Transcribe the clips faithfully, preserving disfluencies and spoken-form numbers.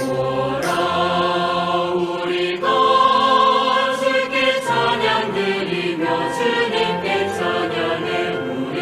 오라, 우리가 주께 찬양드리며 주님께 찬양해. 우리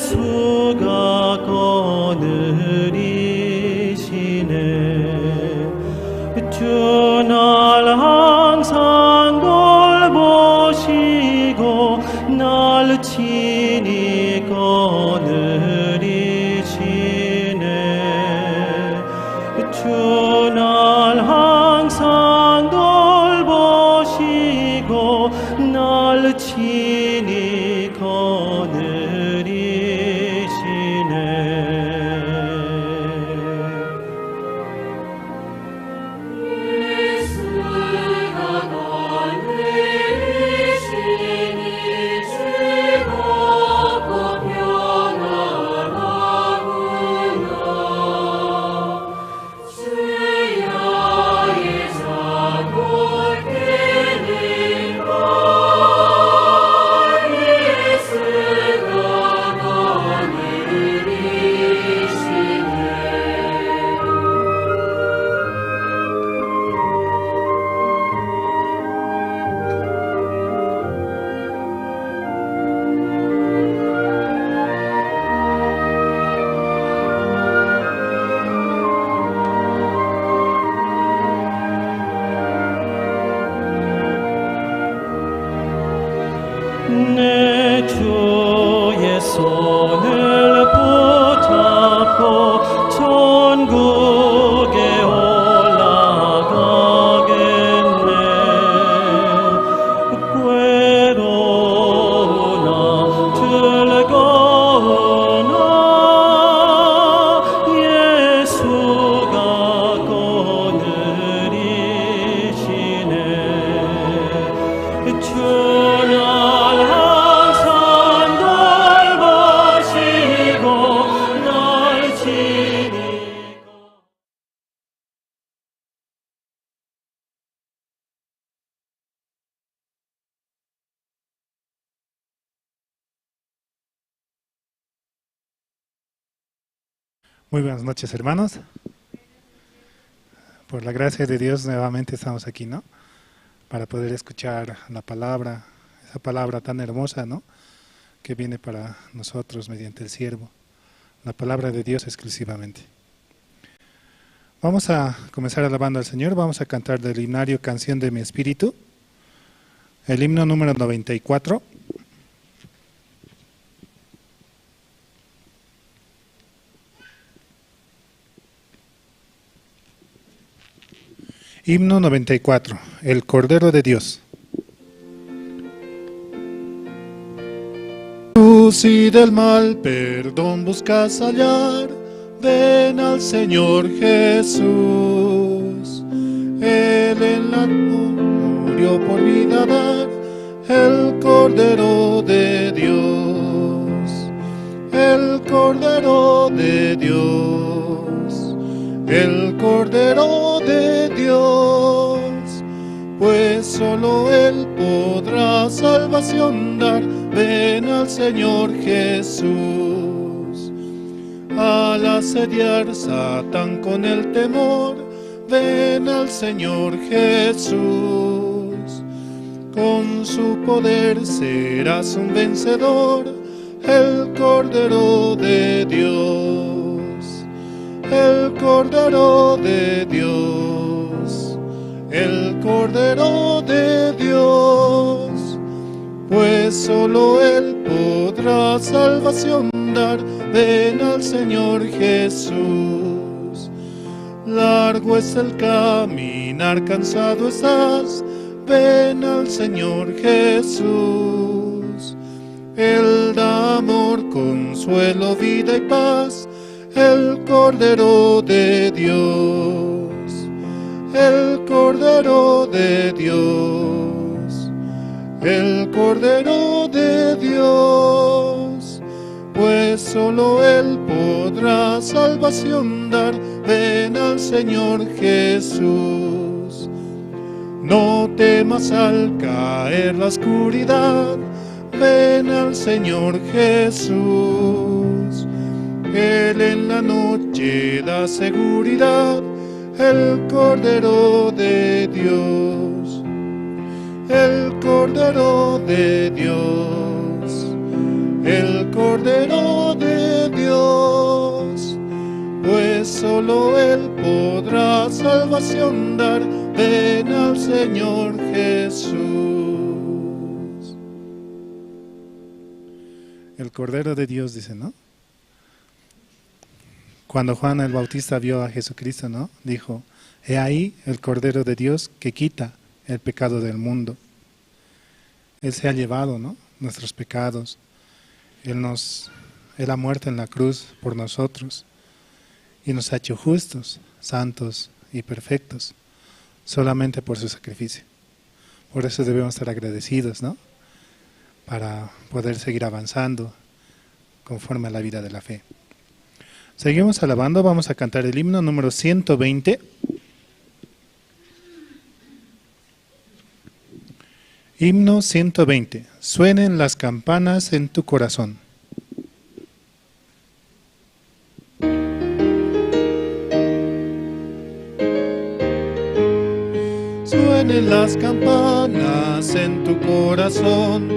Jesu가 거느리시네. 주날 항상 돌보시고 날 친히 거느리시네. 주날 항상 돌보시고 날 친히 거느리시네. 내 주의 손을 붙잡고 천국에 올라가겠네. 괴로우나 즐거우나 예수가 거느리시네. 주는 항상 돌보시고 날 지니고. Muy buenas noches, hermanos. Por la gracia de Dios, nuevamente estamos aquí, ¿no? Para poder escuchar la palabra, esa palabra tan hermosa, ¿no? Que viene para nosotros mediante el siervo. La palabra de Dios exclusivamente. Vamos a comenzar alabando al Señor. Vamos a cantar del himnario Canción de mi Espíritu, el himno número noventa y cuatro. Himno noventa y cuatro. El Cordero de Dios. Luz y del mal perdón buscas hallar, ven al Señor Jesús. Él en la cruz murió por vida dar, el Cordero de Dios, el Cordero de Dios, el Cordero de Dios, pues solo Él podrá salvación dar. Ven al Señor Jesús. Al asediar Satán con el temor, ven al Señor Jesús. Con su poder serás un vencedor, el Cordero de Dios, el Cordero de Dios, el Cordero de Dios, pues solo Él podrá salvación dar. Ven al Señor Jesús. Largo es el caminar, cansado estás, ven al Señor Jesús. Él da amor, consuelo, vida y paz, el Cordero de Dios, el Cordero de Dios, el Cordero de Dios, pues solo Él podrá salvación dar. Ven al Señor Jesús. No temas al caer la oscuridad, ven al Señor Jesús. Él en la noche da seguridad, el Cordero de Dios, el Cordero de Dios, el Cordero salvación dar, ven al Señor Jesús. El Cordero de Dios, dice, ¿no? Cuando Juan el Bautista vio a Jesucristo, ¿no? Dijo: "He ahí el Cordero de Dios que quita el pecado del mundo". Él se ha llevado, ¿no? Nuestros pecados. Él nos, Él ha muerto en la cruz por nosotros y nos ha hecho justos, santos y perfectos solamente por su sacrificio. Por eso debemos estar agradecidos, ¿no? Para poder seguir avanzando conforme a la vida de la fe. Seguimos alabando, vamos a cantar el himno número ciento veinte. Himno ciento veinte. Suenen las campanas en tu corazón. Suenen las campanas en tu corazón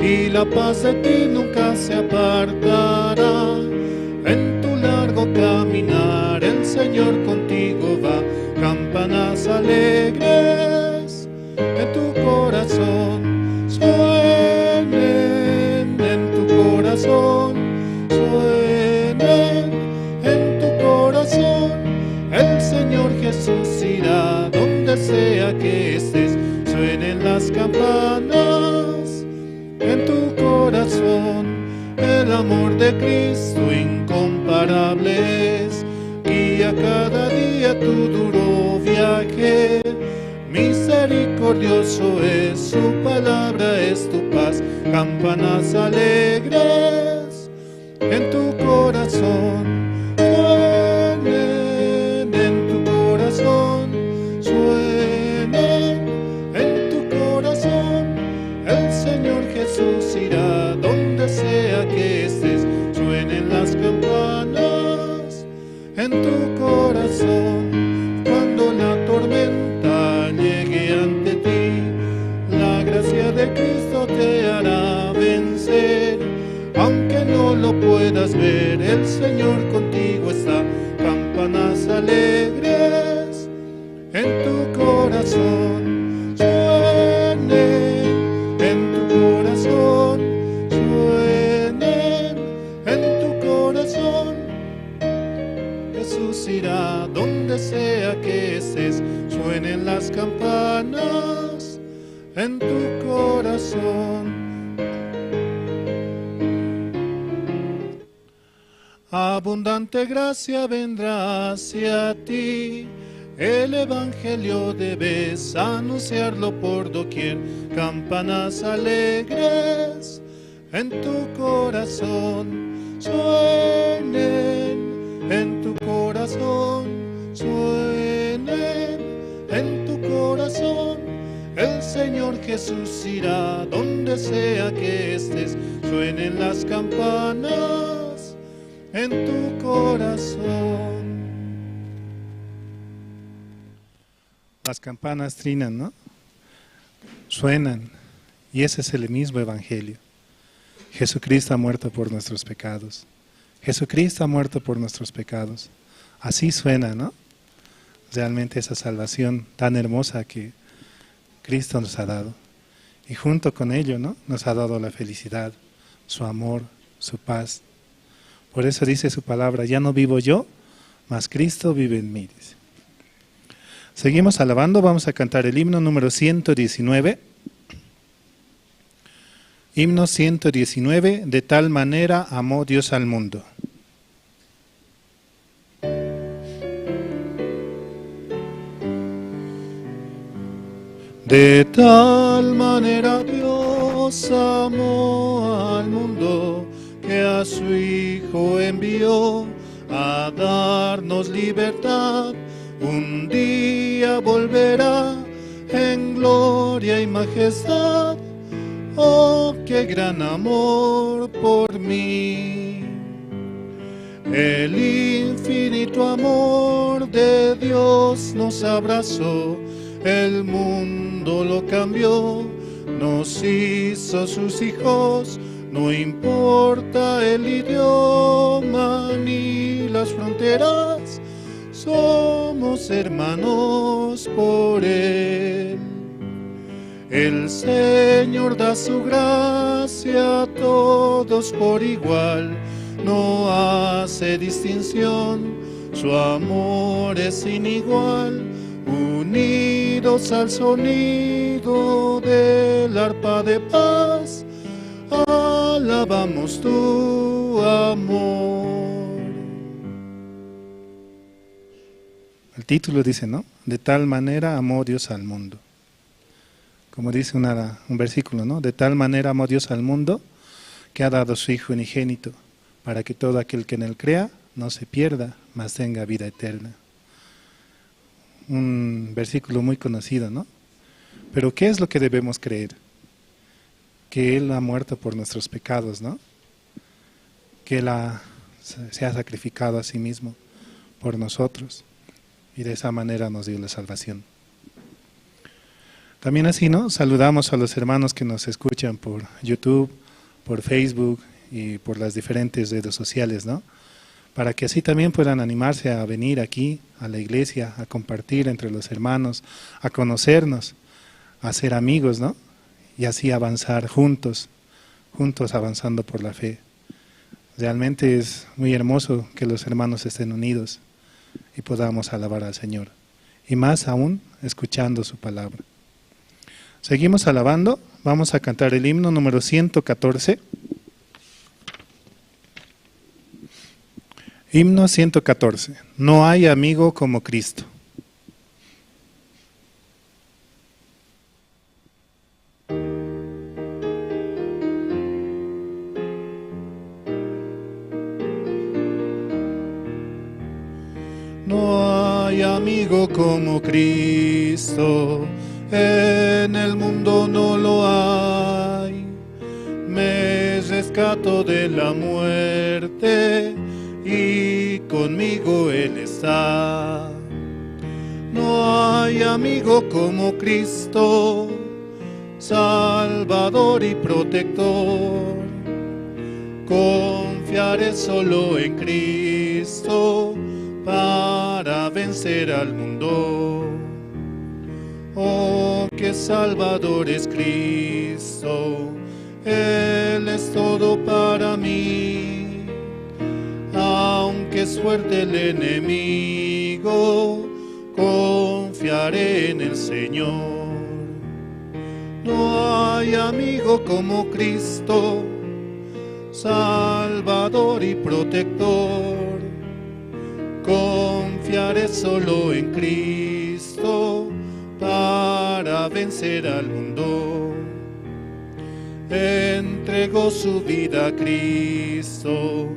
y la paz de ti nunca se apartará. En tu largo caminar el Señor contigo va. Campanas alegres en tu corazón, suenen en tu corazón, suenen en tu corazón. El Señor Jesús irá donde sea que estés, suenen las campanas en tu corazón. El amor de Cristo incomparable es, guía cada día tu duro viaje. Misericordioso es, su palabra es tu paz. Campanas alegres en tu corazón, suenen en tu corazón, suenen en tu corazón. El Señor Jesús irá donde sea que estés, suenen las campanas en tu corazón. Cuando la tormenta llegue ante ti, la gracia de Cristo te hará vencer. Aunque no lo puedas ver, el Señor contigo está. Campanas alegres en tu corazón, suenen en tu corazón, suenen en tu corazón. Jesús irá donde sea que estés, suenen las campanas en tu corazón. Abundante gracia vendrá hacia ti, el evangelio debes anunciarlo por doquier. Campanas alegres en tu corazón, suenen en tu corazón, suenen en tu corazón. El Señor Jesús irá donde sea que estés, suenen las campanas en tu corazón. Las campanas trinan, ¿no? Suenan. Y ese es el mismo evangelio. Jesucristo ha muerto por nuestros pecados. Jesucristo ha muerto por nuestros pecados. Así suena, ¿no? Realmente esa salvación tan hermosa que Cristo nos ha dado. Y junto con ello, ¿no? Nos ha dado la felicidad, su amor, su paz. Por eso dice su palabra: "Ya no vivo yo, mas Cristo vive en mí", dice. Seguimos alabando, vamos a cantar el himno número ciento diecinueve. Himno ciento diecinueve, De tal manera amó Dios al mundo. De tal manera Dios amó al mundo, que a su Hijo envió a darnos libertad. Un día volverá en gloria y majestad. Oh, qué gran amor por mí. El infinito amor de Dios nos abrazó, el mundo lo cambió, nos hizo sus hijos. No importa el idioma ni las fronteras, Somos hermanos por Él. El Señor da su gracia a todos por igual, no hace distinción, su amor es sin igual. Unidos al sonido del arpa de paz, alabamos tu amor. El título dice, ¿no? De tal manera amó Dios al mundo. Como dice una, un versículo, ¿no? De tal manera amó Dios al mundo que ha dado su Hijo unigénito, para que todo aquel que en él crea no se pierda, mas tenga vida eterna. Un versículo muy conocido, ¿no? Pero ¿qué es lo que debemos creer? Que Él ha muerto por nuestros pecados, ¿no? Que Él ha, se, se ha sacrificado a sí mismo por nosotros y de esa manera nos dio la salvación. También así, ¿no? Saludamos a los hermanos que nos escuchan por YouTube, por Facebook y por las diferentes redes sociales, ¿no? Para que así también puedan animarse a venir aquí a la iglesia, a compartir entre los hermanos, a conocernos, a ser amigos, ¿no? Y así avanzar juntos, juntos avanzando por la fe. Realmente es muy hermoso que los hermanos estén unidos y podamos alabar al Señor, y más aún escuchando su palabra. Seguimos alabando, vamos a cantar el himno número ciento catorce. Himno ciento catorce. No hay amigo como Cristo. No hay amigo como Cristo, en el mundo no lo hay. Me rescató de la muerte y conmigo Él está. No hay amigo como Cristo, Salvador y protector. Confiaré solo en Cristo para vencer al mundo. Oh, qué Salvador es Cristo, Él es todo para mí. Aunque es fuerte el enemigo, confiaré en el Señor. No hay amigo como Cristo, Salvador y protector. Confiaré solo en Cristo para vencer al mundo. Entregó su vida a Cristo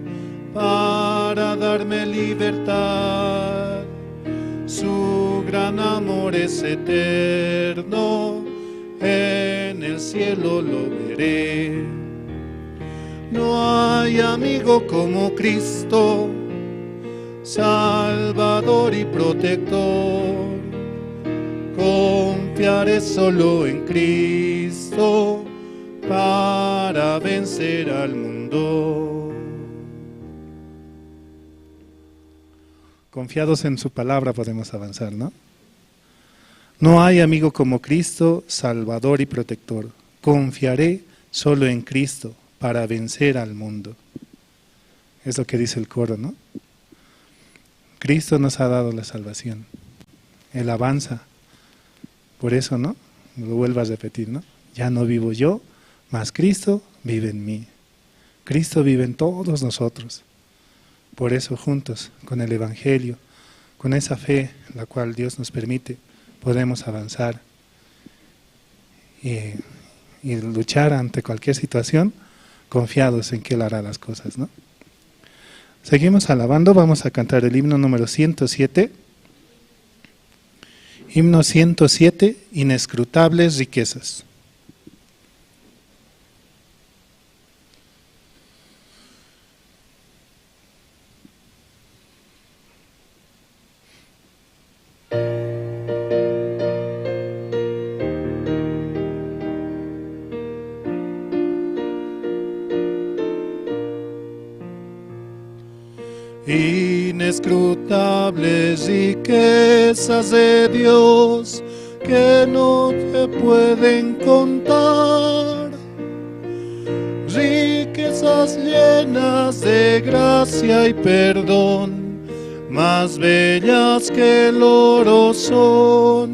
para darme libertad. Su gran amor es eterno, en el cielo lo veré. No hay amigo como Cristo, Salvador y protector. Confiaré solo en Cristo para vencer al mundo. Confiados en su palabra podemos avanzar, ¿no? No hay amigo como Cristo, Salvador y protector. Confiaré solo en Cristo para vencer al mundo. Es lo que dice el coro, ¿no? Cristo nos ha dado la salvación. Él avanza. Por eso, ¿no? Lo vuelvo a repetir, ¿no? Ya no vivo yo, mas Cristo vive en mí. Cristo vive en todos nosotros. Por eso, juntos con el Evangelio, con esa fe la cual Dios nos permite, podemos avanzar y, y luchar ante cualquier situación, confiados en que Él hará las cosas, ¿no? Seguimos alabando, vamos a cantar el himno número ciento siete. Himno ciento siete, Inescrutables riquezas. Inescrutables riquezas de Dios que no se pueden contar, riquezas llenas de gracia y perdón, más bellas que el oro son.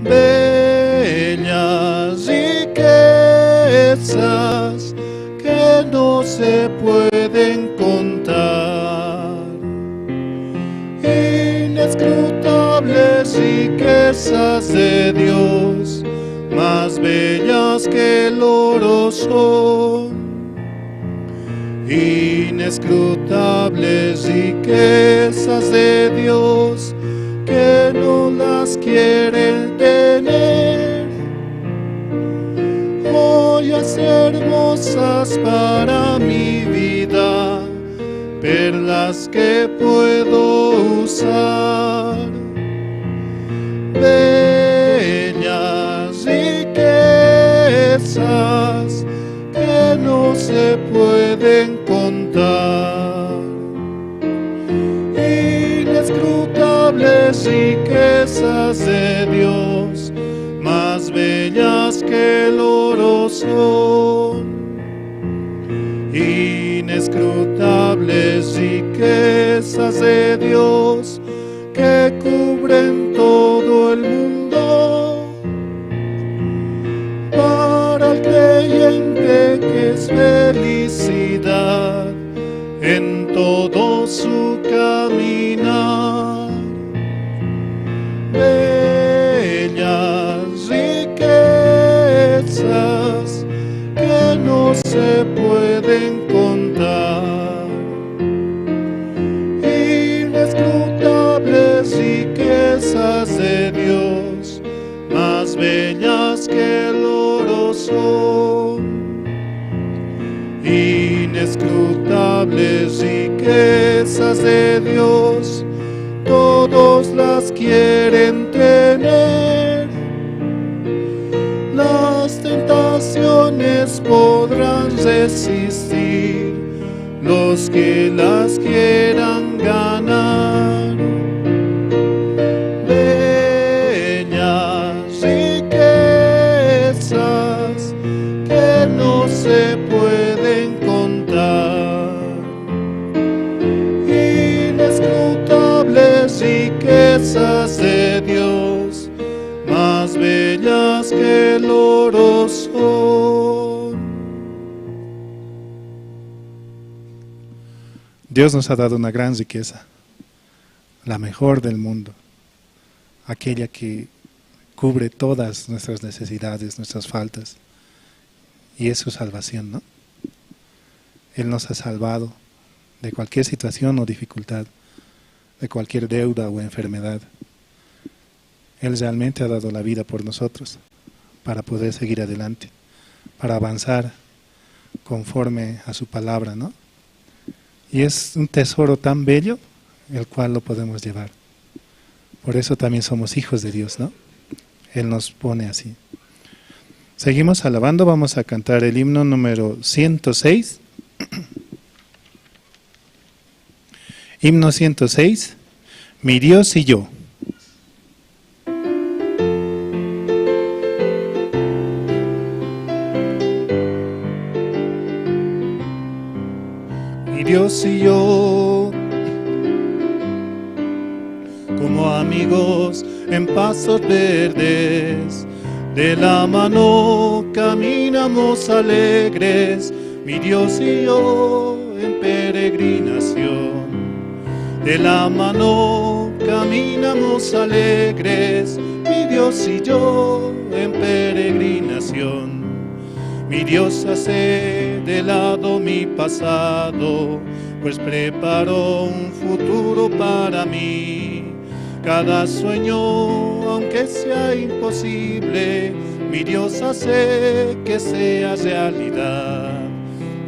Bellas riquezas que no se pueden contar. Inescrutables riquezas de Dios, más bellas que el oro son. Inescrutables riquezas de Dios, que no las quieren tener. Joyas hermosas para mi vida, perlas que puedo usar. Bellas riquezas que no se pueden contar. Inescrutables riquezas de Dios, más bellas que el oro son. Inescrutables riquezas de Dios que cubren todo el mundo. Para el creyente que es felicidad en todo su caminar. Bellas riquezas que no se pueden contar. Inescrutables riquezas de Dios, más bellas que el oro son. Inescrutables riquezas de Dios, todos las quieren tener. Las tentaciones podrán resistir los que las quieran ganar. Bellas riquezas que no se pueden contar. Inescrutables riquezas de Dios, más bellas que el oro son. Dios nos ha dado una gran riqueza, la mejor del mundo, aquella que cubre todas nuestras necesidades, nuestras faltas, y es su salvación, ¿no? Él nos ha salvado de cualquier situación o dificultad, de cualquier deuda o enfermedad. Él realmente ha dado la vida por nosotros para poder seguir adelante, para avanzar conforme a su palabra, ¿no? Y es un tesoro tan bello el cual lo podemos llevar. Por eso también somos hijos de Dios, ¿no? Él nos pone así. Seguimos alabando, vamos a cantar el himno número ciento seis. Himno ciento seis, Mi Dios y yo. Mi Dios y yo, como amigos en pastos verdes, de la mano caminamos alegres, mi Dios y yo en peregrinación. De la mano caminamos alegres, mi Dios y yo en peregrinación. Mi Dios hace de lado mi pasado, pues preparó un futuro para mí. Cada sueño, aunque sea imposible, mi Dios hace que sea realidad.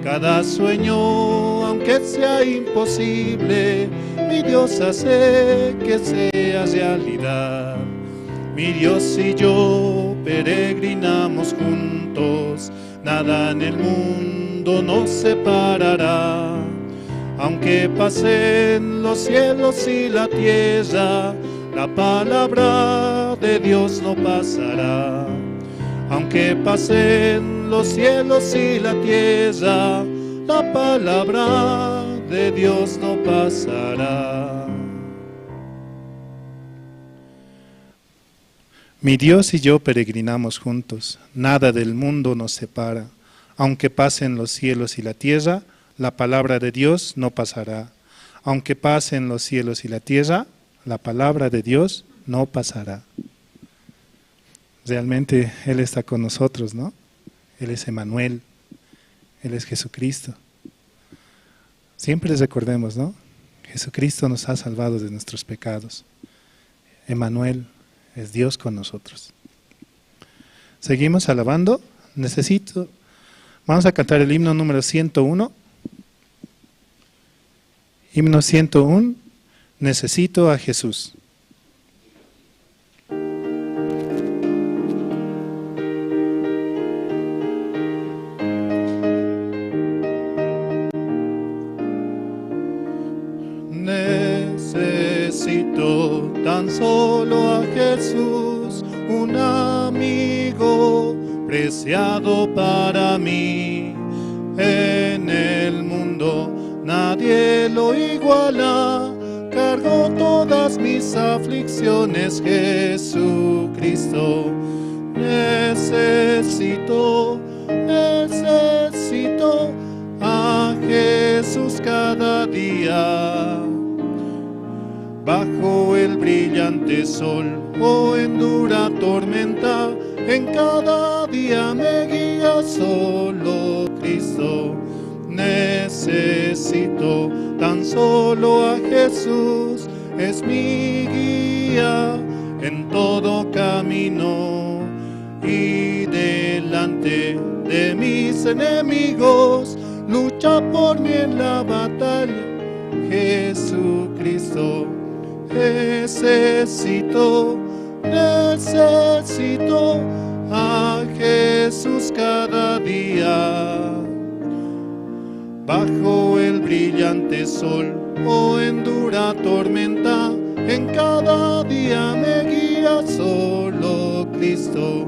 Cada sueño, aunque sea imposible, mi Dios hace que sea realidad. Mi Dios y yo peregrinamos juntos, nada en el mundo nos separará. Aunque pasen los cielos y la tierra, la palabra de Dios no pasará. Aunque pasen los cielos y la tierra, la palabra de Dios no pasará. Mi Dios y yo peregrinamos juntos, nada del mundo nos separa. Aunque pasen los cielos y la tierra, la palabra de Dios no pasará. Aunque pasen los cielos y la tierra, la palabra de Dios no pasará. Realmente Él está con nosotros, ¿no? Él es Emanuel, Él es Jesucristo. Siempre recordemos, ¿no? Jesucristo nos ha salvado de nuestros pecados. Emanuel es Dios con nosotros. Seguimos alabando. Necesito. Vamos a cantar el himno número ciento uno. Himno ciento uno. Necesito a Jesús. Necesito tan solo a Jesús, un amigo preciado para mí. En el mundo nadie lo iguala, cargó todas mis aflicciones Jesucristo. Necesito, necesito a Jesús cada día. Bajo el brillante sol o en dura tormenta, en cada día me guía solo Cristo. Necesito tan solo a Jesús, es mi guía en todo camino. Y delante de mis enemigos, lucha por mí en la batalla, Jesucristo. Necesito, necesito a Jesús cada día. Bajo el brillante sol o en dura tormenta, en cada día me guía solo Cristo.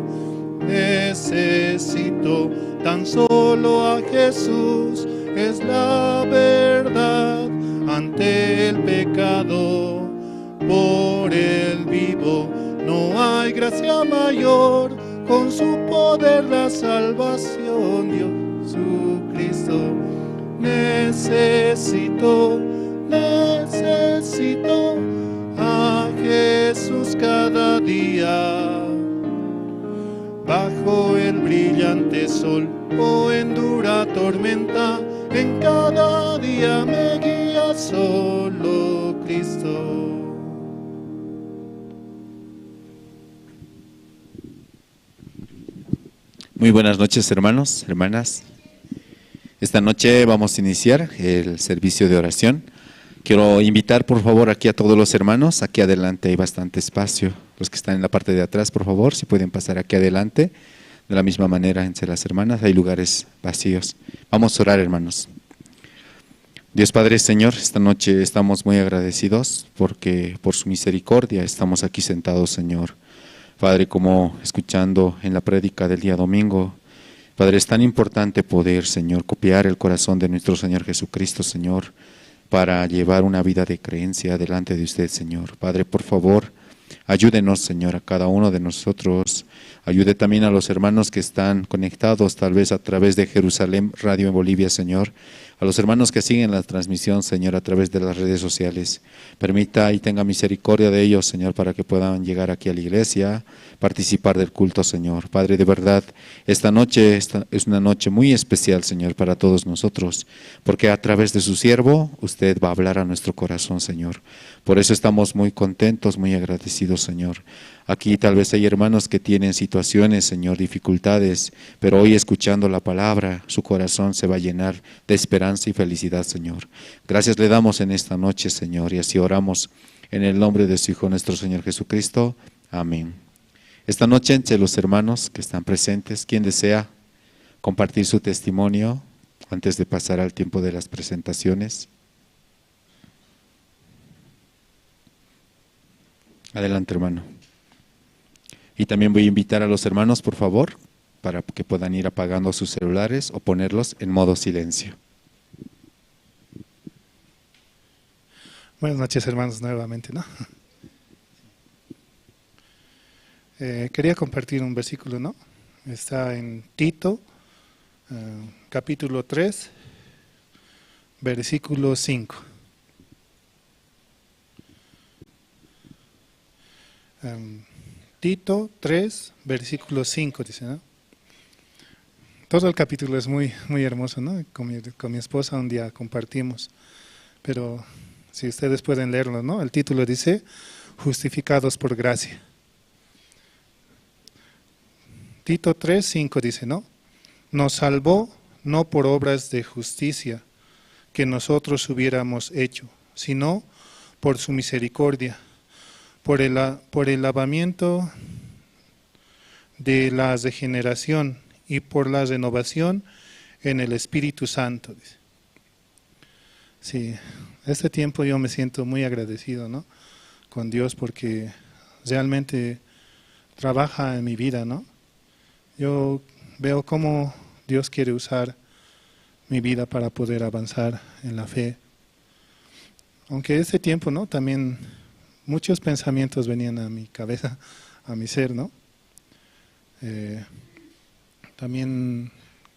Necesito tan solo a Jesús, es la verdad ante el pecado. Por él vivo, no hay gracia mayor, con su poder la salvación dio Jesucristo. Necesito, necesito a Jesús cada día. Bajo el brillante sol o en dura tormenta, en cada día me guía solo Cristo. Muy buenas noches, hermanos, hermanas. Esta noche vamos a iniciar el servicio de oración. Quiero invitar, por favor, aquí a todos los hermanos. Aquí adelante hay bastante espacio. Los que están en la parte de atrás, por favor, si pueden pasar aquí adelante. De la misma manera, entre las hermanas hay lugares vacíos. Vamos a orar, hermanos. Dios Padre, Señor, esta noche estamos muy agradecidos porque por su misericordia estamos aquí sentados, Señor. Padre, como escuchando en la prédica del día domingo, Padre, es tan importante poder, Señor, copiar el corazón de nuestro Señor Jesucristo, Señor, para llevar una vida de creencia delante de usted, Señor. Padre, por favor, ayúdenos, Señor, a cada uno de nosotros. Ayude también a los hermanos que están conectados, tal vez a través de Jerusalén Radio en Bolivia, Señor. A los hermanos que siguen la transmisión, Señor, a través de las redes sociales. Permita y tenga misericordia de ellos, Señor, para que puedan llegar aquí a la iglesia, participar del culto, Señor. Padre, de verdad, esta noche, esta es una noche muy especial, Señor, para todos nosotros, porque a través de su siervo, usted va a hablar a nuestro corazón, Señor. Por eso estamos muy contentos, muy agradecidos, Señor. Aquí tal vez hay hermanos que tienen situaciones, Señor, dificultades, pero hoy escuchando la palabra, su corazón se va a llenar de esperanza y felicidad, Señor. Gracias le damos en esta noche, Señor, y así oramos en el nombre de su Hijo, nuestro Señor Jesucristo. Amén. Esta noche, entre los hermanos que están presentes, ¿quién desea compartir su testimonio antes de pasar al tiempo de las presentaciones? Adelante, hermano. Y también voy a invitar a los hermanos, por favor, para que puedan ir apagando sus celulares o ponerlos en modo silencio. Buenas noches, hermanos, nuevamente, ¿no? Eh, quería compartir un versículo, ¿no? Está en Tito, eh, capítulo tres, versículo cinco. Em, Tito tres, versículo cinco, dice, ¿no? Todo el capítulo es muy, muy hermoso, ¿no? Con mi, con mi esposa un día compartimos, pero si ustedes pueden leerlo, ¿no? El título dice, "Justificados por gracia". Tito tres cinco dice, ¿no? "Nos salvó no por obras de justicia que nosotros hubiéramos hecho, sino por su misericordia, por el la-, por el lavamiento de la regeneración y por la renovación en el Espíritu Santo", dice. Sí, este tiempo yo me siento muy agradecido, ¿no? Con Dios, porque realmente trabaja en mi vida, ¿no? Yo veo cómo Dios quiere usar mi vida para poder avanzar en la fe. Aunque este tiempo, ¿no? También muchos pensamientos venían a mi cabeza, a mi ser, ¿no? Eh, también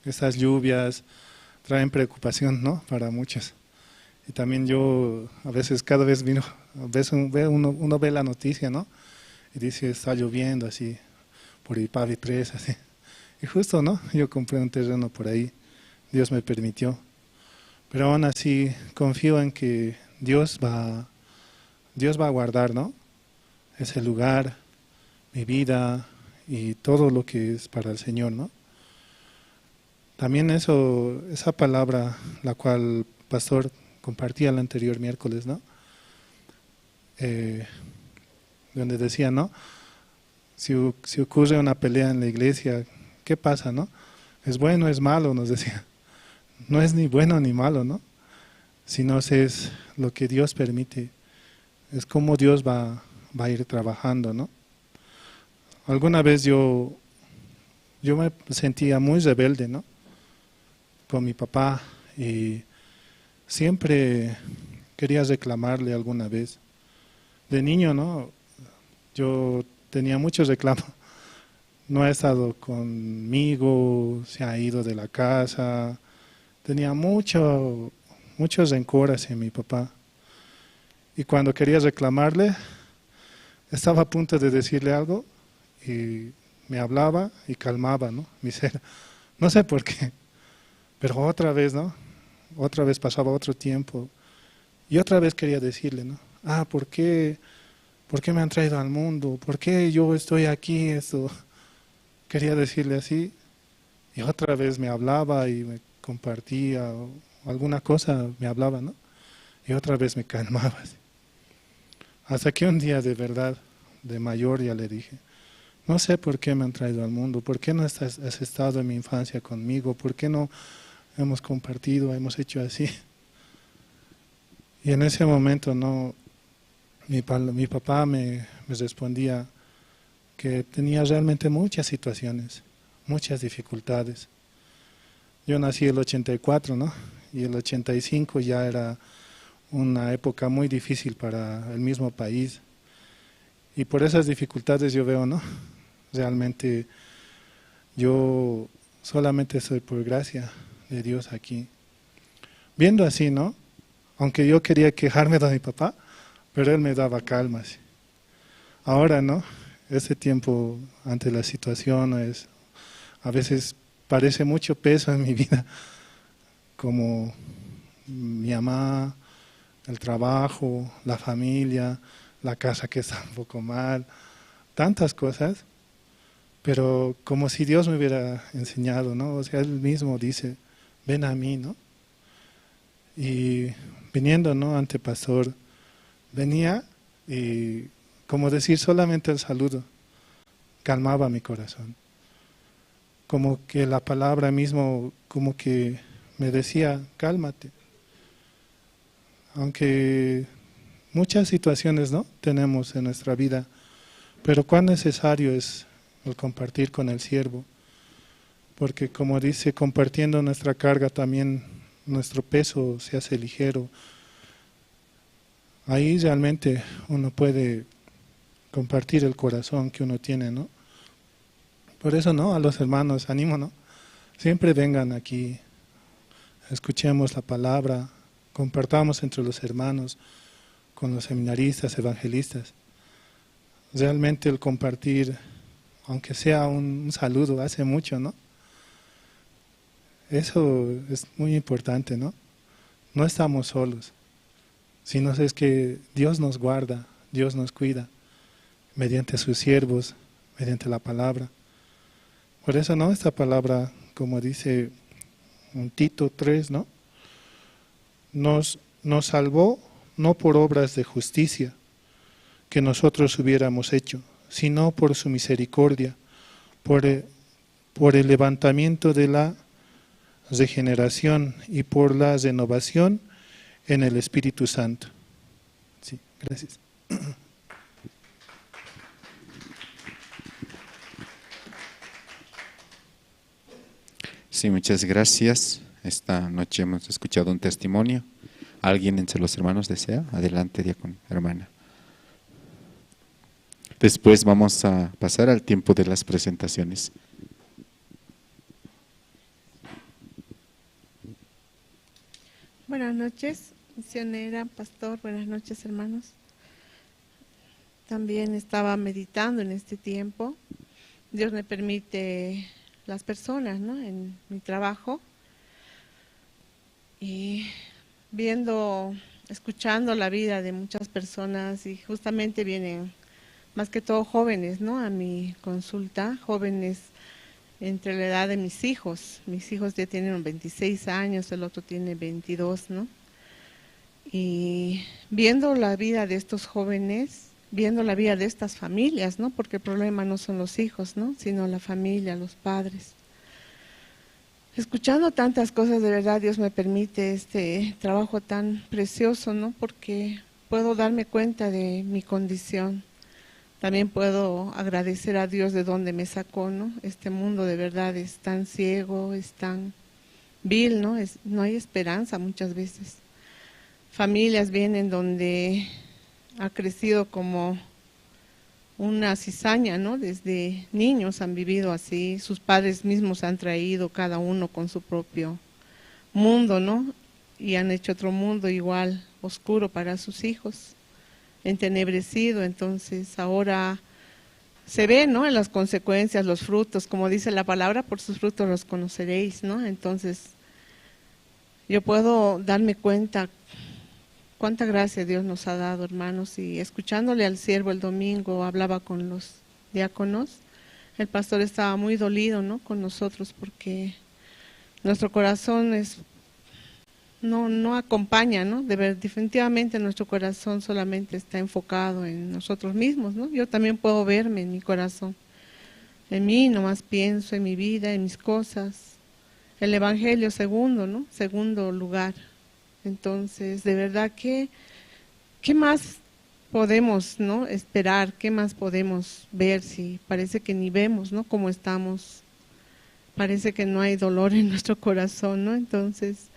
esas lluvias traen preocupación, ¿no? Para muchos. Y también yo a veces, cada vez vino, a veces un- ve uno, uno ve la noticia, ¿no? Y dice, "Está lloviendo así, por Ipavi tres", así. Y justo, ¿no? Yo compré un terreno por ahí, Dios me permitió. Pero aún así confío en que Dios va, Dios va a guardar, ¿no? Ese lugar, mi vida y todo lo que es para el Señor, ¿no? También eso, esa palabra, la cual pastor compartía el anterior miércoles, ¿no? Eh, donde decía, ¿no? Si, hu- si ocurre una pelea en la iglesia, ¿qué pasa, no? ¿Es bueno, es malo?, nos decía. No es ni bueno ni malo, ¿no? Sino es lo que Dios permite, es cómo Dios va, va a ir trabajando, ¿no? Alguna vez yo, yo me sentía muy rebelde, ¿no? Con mi papá y siempre quería reclamarle alguna vez. De niño, ¿no? Yo tenía muchos reclamos. No ha estado conmigo, se ha ido de la casa. Tenía mucho, mucho rencor hacia mi papá. Y cuando quería reclamarle, estaba a punto de decirle algo y me hablaba y calmaba, ¿no? Mi ser. No sé por qué, pero otra vez, ¿no? Otra vez pasaba otro tiempo y otra vez quería decirle, ¿no? Ah, ¿por qué, por qué me han traído al mundo? ¿Por qué yo estoy aquí? Esto. Quería decirle así y otra vez me hablaba y me compartía o alguna cosa me hablaba, ¿no? Y otra vez me calmaba, así. Hasta que un día de verdad, de mayor, ya le dije, "No sé por qué me han traído al mundo, por qué no estás, has estado en mi infancia conmigo, por qué no hemos compartido, hemos hecho así". Y en ese momento, no, mi, pal- mi papá me, me respondía que tenía realmente muchas situaciones, muchas dificultades. Yo nací el ochenta y cuatro, ¿no? Y el ochenta y cinco ya era una época muy difícil para el mismo país. Y por esas dificultades yo veo, ¿no? Realmente yo solamente soy por gracia de Dios aquí. Viendo así, ¿no? Aunque yo quería quejarme de mi papá, pero él me daba calma, sí. Ahora, ¿no? Este tiempo, ante las situaciones, a veces parece mucho peso en mi vida, como mi mamá, el trabajo, la familia, la casa que está un poco mal, tantas cosas, pero como si Dios me hubiera enseñado, ¿no? O sea, él mismo dice, "Ven a mí", ¿no? Y viniendo, ¿no? Ante pastor, venía y, como decir, solamente el saludo calmaba mi corazón. Como que la palabra mismo, como que me decía, "Cálmate". Aunque Muchas situaciones, ¿no? Tenemos en nuestra vida, pero cuán necesario es el compartir con el siervo, porque como dice, compartiendo nuestra carga también nuestro peso se hace ligero. Ahí realmente uno puede compartir el corazón que uno tiene, ¿no? Por eso, ¿no? A los hermanos, animo, ¿no? Siempre vengan aquí, escuchemos la palabra, compartamos entre los hermanos, con los seminaristas, evangelistas. Realmente el compartir, aunque sea un, un saludo, hace mucho, ¿no? Eso es muy importante, ¿no? No estamos solos, sino es que Dios nos guarda, Dios nos cuida, mediante sus siervos, mediante la palabra. Por eso, ¿no? Esta palabra, como dice un Tito tres, ¿no? Nos, nos salvó no por obras de justicia que nosotros hubiéramos hecho, sino por su misericordia, por el, por el levantamiento de la regeneración y por la renovación en el Espíritu Santo. Sí, gracias. Sí, muchas gracias. Esta noche hemos escuchado un testimonio. ¿Alguien entre los hermanos desea? Adelante, diácono, hermana. Después vamos a pasar al tiempo de las presentaciones. Buenas noches, misionera, pastor, buenas noches, hermanos. También estaba meditando en este tiempo. Dios me permite las personas, ¿no? En mi trabajo. Y viendo, escuchando la vida de muchas personas, y justamente vienen más que todo jóvenes, ¿no? A mi consulta, jóvenes entre la edad de mis hijos. Mis hijos ya tienen veintiséis años, el otro tiene veintidós, ¿no? Y viendo la vida de estos jóvenes, viendo la vida de estas familias, ¿no? Porque el problema no son los hijos, ¿no? Sino la familia, los padres. Escuchando tantas cosas, de verdad Dios me permite este trabajo tan precioso, ¿no? Porque puedo darme cuenta de mi condición. También puedo agradecer a Dios de donde me sacó, ¿no? Este mundo de verdad es tan ciego, es tan vil, ¿no? Es, no hay esperanza muchas veces. Familias vienen donde ha crecido como una cizaña, ¿no? Desde niños han vivido así, sus padres mismos han traído cada uno con su propio mundo, ¿no? Y han hecho otro mundo igual oscuro para sus hijos, entenebrecido. Entonces, ahora se ve, ¿no? En las consecuencias, los frutos, como dice la palabra, por sus frutos los conoceréis, ¿no? Entonces, yo puedo darme cuenta cuánta gracia Dios nos ha dado, hermanos, y escuchándole al siervo el domingo, hablaba con los diáconos, el pastor estaba muy dolido, ¿no? Con nosotros, porque nuestro corazón es no, no acompaña, ¿no? De ver, definitivamente nuestro corazón solamente está enfocado en nosotros mismos, ¿no? Yo también puedo verme en mi corazón, en mí nomás pienso, en mi vida, en mis cosas. El evangelio segundo, ¿no? Segundo lugar. Entonces, de verdad que, ¿qué más podemos, ¿no? Esperar? ¿Qué más podemos ver si parece que ni vemos, ¿no? Cómo estamos, parece que no hay dolor en nuestro corazón, ¿no? Entonces,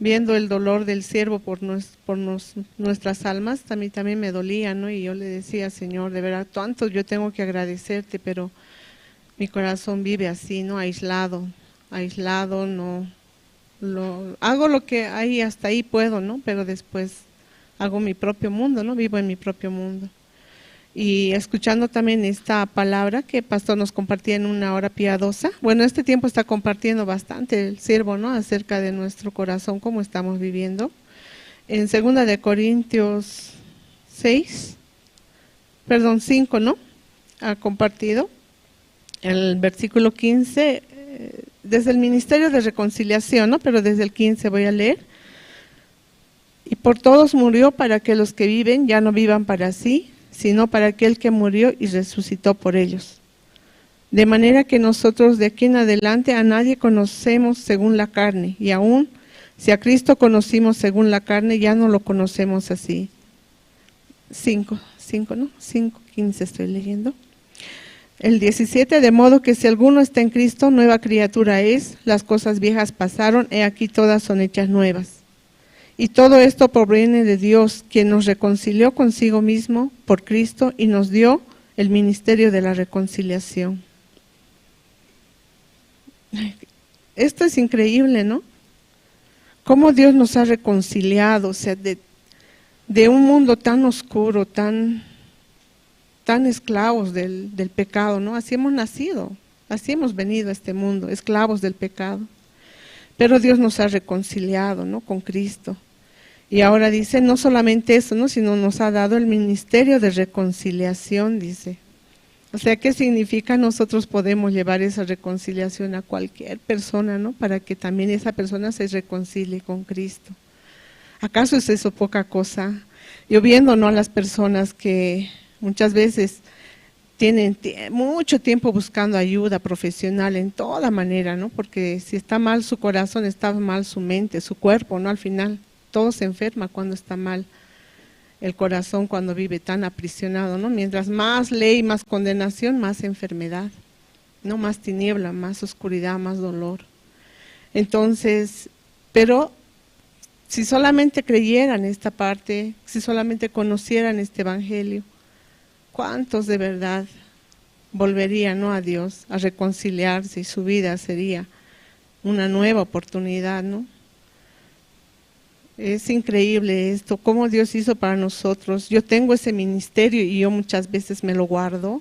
viendo el dolor del siervo por, nos, por nos, nuestras almas, a mí también me dolía, ¿no? Y yo le decía, Señor, de verdad, tanto yo tengo que agradecerte, pero mi corazón vive así, ¿no? Aislado, aislado, no, lo, hago lo que hay, hasta ahí puedo, ¿no? Pero después hago mi propio mundo, ¿no? Vivo en mi propio mundo. Y escuchando también esta palabra que pastor nos compartía en una hora piadosa. Bueno, este tiempo está compartiendo bastante el siervo, ¿no? Acerca de nuestro corazón, cómo estamos viviendo. En segunda de Corintios seis, perdón, cinco, ¿no? Ha compartido el versículo quince, eh, desde el ministerio de reconciliación, ¿no? Pero desde el quince voy a leer. Y por todos murió para que los que viven ya no vivan para sí, sino para aquel que murió y resucitó por ellos. De manera que nosotros de aquí en adelante a nadie conocemos según la carne, y aun si a Cristo conocimos según la carne, ya no lo conocemos así. cinco, cinco, ¿no? Cinco quince estoy leyendo. El diecisiete, de modo que si alguno está en Cristo, nueva criatura es, las cosas viejas pasaron, he aquí todas son hechas nuevas. Y todo esto proviene de Dios, quien nos reconcilió consigo mismo por Cristo y nos dio el ministerio de la reconciliación. Esto es increíble, ¿no? Cómo Dios nos ha reconciliado, o sea, de, de un mundo tan oscuro, tan, tan esclavos del, del pecado, ¿no? Así hemos nacido, así hemos venido a este mundo, esclavos del pecado. Pero Dios nos ha reconciliado, ¿no? Con Cristo. Y ahora dice, no solamente eso, ¿no? Sino nos ha dado el ministerio de reconciliación, dice. O sea, ¿qué significa? Nosotros podemos llevar esa reconciliación a cualquier persona, ¿no? Para que también esa persona se reconcilie con Cristo. ¿Acaso es eso poca cosa? Yo viendo, ¿no? A las personas que muchas veces tienen tie-, mucho tiempo buscando ayuda profesional en toda manera, ¿no? Porque si está mal su corazón, está mal su mente, su cuerpo, ¿no? Al final, todo se enferma cuando está mal el corazón, cuando vive tan aprisionado, ¿no? Mientras más ley, más condenación, más enfermedad, ¿no? Más tiniebla, más oscuridad, más dolor. Entonces, pero si solamente creyeran esta parte, si solamente conocieran este evangelio, ¿cuántos de verdad volverían, ¿no? A Dios, a reconciliarse y su vida sería una nueva oportunidad, ¿no? Es increíble esto, cómo Dios hizo para nosotros. Yo tengo ese ministerio y yo muchas veces me lo guardo.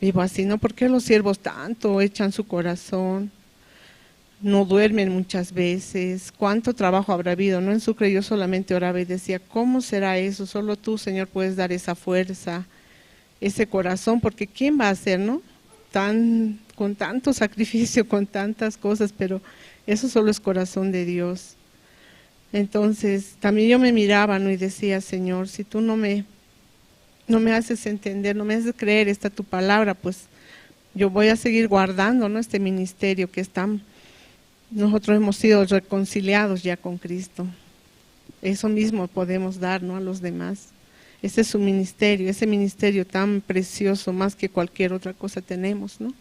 Vivo así, ¿no? ¿Por qué los siervos tanto echan su corazón? No duermen muchas veces. ¿Cuánto trabajo habrá habido, no? En Sucre yo solamente oraba y decía, ¿cómo será eso? Solo tú, Señor, puedes dar esa fuerza, ese corazón, porque ¿quién va a hacer, no? Tan, con tanto sacrificio, con tantas cosas, pero eso solo es corazón de Dios. Entonces, también yo me miraba, ¿no? Y decía, Señor, si tú no me, no me haces entender, no me haces creer esta tu palabra, pues yo voy a seguir guardando, ¿no? Este ministerio que están, nosotros hemos sido reconciliados ya con Cristo. Eso mismo podemos dar, ¿no? A los demás. Ese es su ministerio, ese ministerio tan precioso, más que cualquier otra cosa tenemos, ¿no?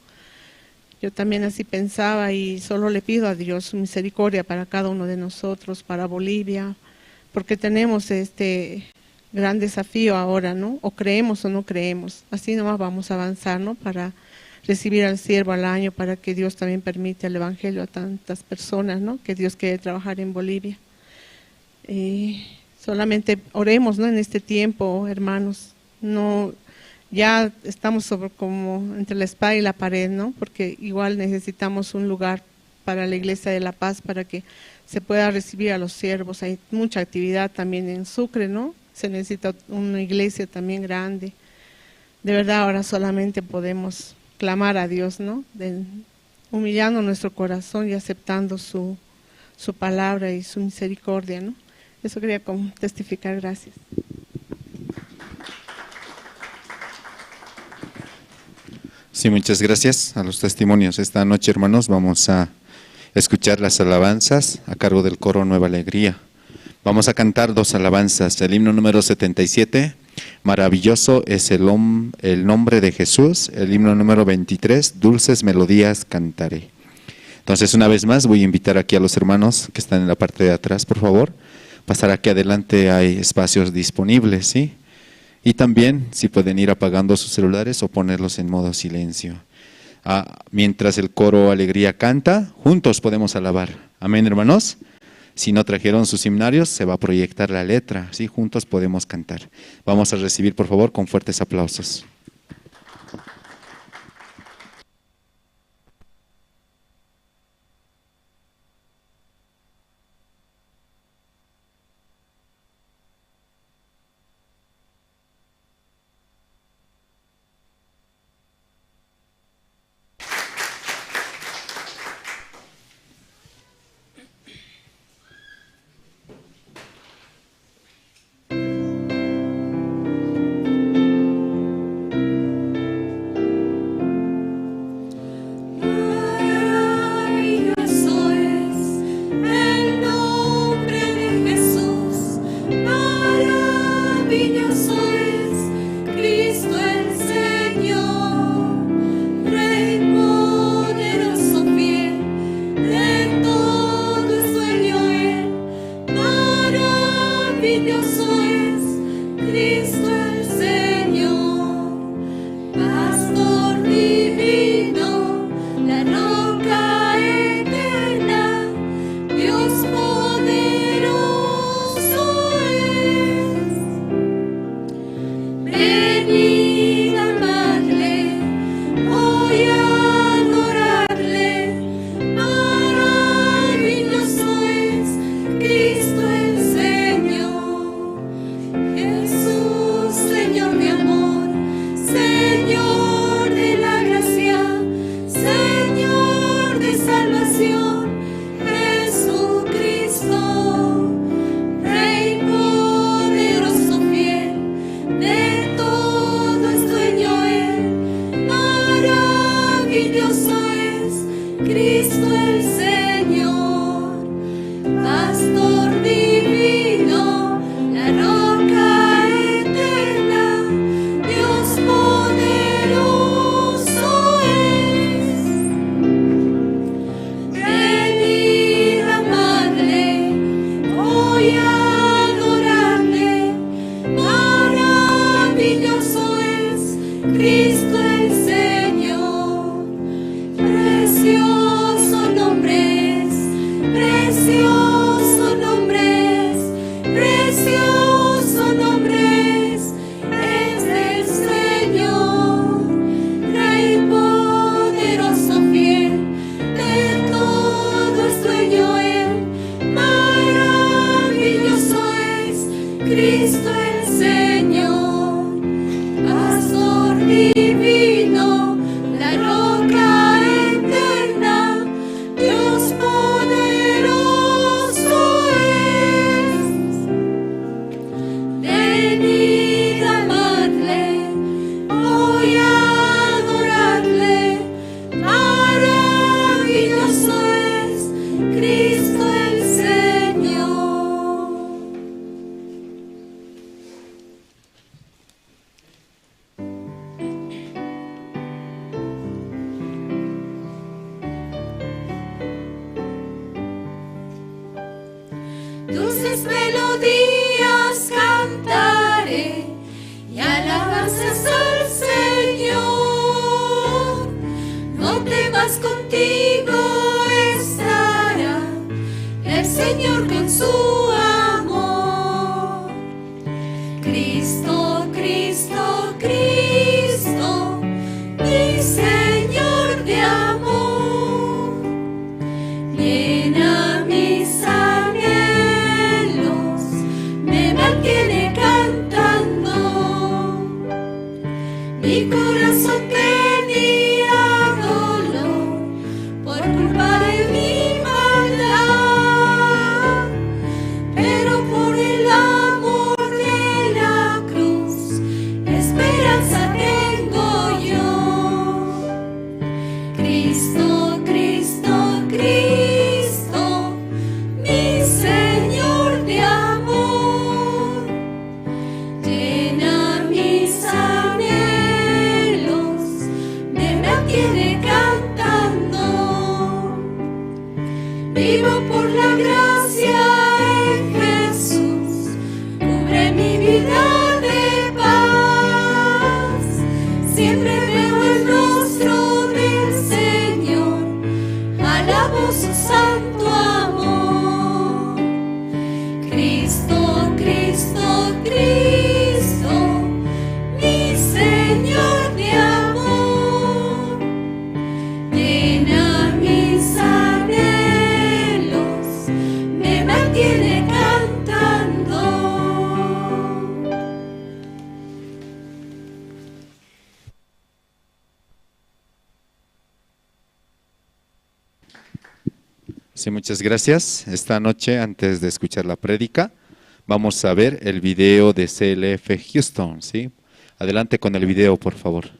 Yo también así pensaba y solo le pido a Dios su misericordia para cada uno de nosotros, para Bolivia, porque tenemos este gran desafío ahora, ¿no? O creemos o no creemos. Así nomás vamos a avanzar, ¿no? Para recibir al siervo al año, para que Dios también permita el evangelio a tantas personas, ¿no? Que Dios quiere trabajar en Bolivia. Y solamente oremos, ¿no? En este tiempo, hermanos. No, ya estamos sobre como entre la espada y la pared, ¿no? Porque igual necesitamos un lugar para la Iglesia de La Paz, para que se pueda recibir a los siervos. Hay mucha actividad también en Sucre, ¿no? Se necesita una iglesia también grande. De verdad, ahora solamente podemos clamar a Dios, ¿no? De, humillando nuestro corazón y aceptando su, su palabra y su misericordia, ¿no? Eso quería como testificar. Gracias. Sí, muchas gracias a los testimonios. Esta noche, hermanos, vamos a escuchar las alabanzas a cargo del coro Nueva Alegría. Vamos a cantar dos alabanzas, el himno número setenta y siete, Maravilloso es el hom-, el nombre de Jesús, el himno número veintitrés, Dulces melodías cantaré. Entonces, una vez más, voy a invitar aquí a los hermanos que están en la parte de atrás, por favor, pasar aquí adelante, hay espacios disponibles, ¿sí? Y también, si pueden ir apagando sus celulares o ponerlos en modo silencio. Ah, mientras el coro Alegría canta, juntos podemos alabar. Amén, hermanos. Si no trajeron sus himnarios, se va a proyectar la letra, ¿sí? Juntos podemos cantar. Vamos a recibir, por favor, con fuertes aplausos. Cristo el Señor, pastor divino, la roca eterna, Dios poderoso es. Venid, amadle, voy a adorarle, maravilloso es Cristo el Señor. Dulces melodías cantaré y alabanzas al Señor. No temas, contigo estará el Señor con su amor. Cristo, Cristo, Cristo, mi Señor de amor, llena mis anhelos, me mantiene cantando. Mi corazón tenía dolor por culpa de mi maldad, pero por el amor de la cruz, esperanza tengo yo. Cristo, Cristo, Cristo, mi Señor de amor, llena mis anhelos, me mantiene cantando. Vivo por la gracia en Jesús, cubre mi vida de paz. Siempre veo el rostro del Señor, alabo su santo amor. Cristo, Cristo, Cristo, mi Señor de amor, llena mis anhelos, me mantiene cantando. Sí, muchas gracias. Esta noche, antes de escuchar la prédica, vamos a ver el video de C L F Houston, ¿sí? Adelante con el video, por favor.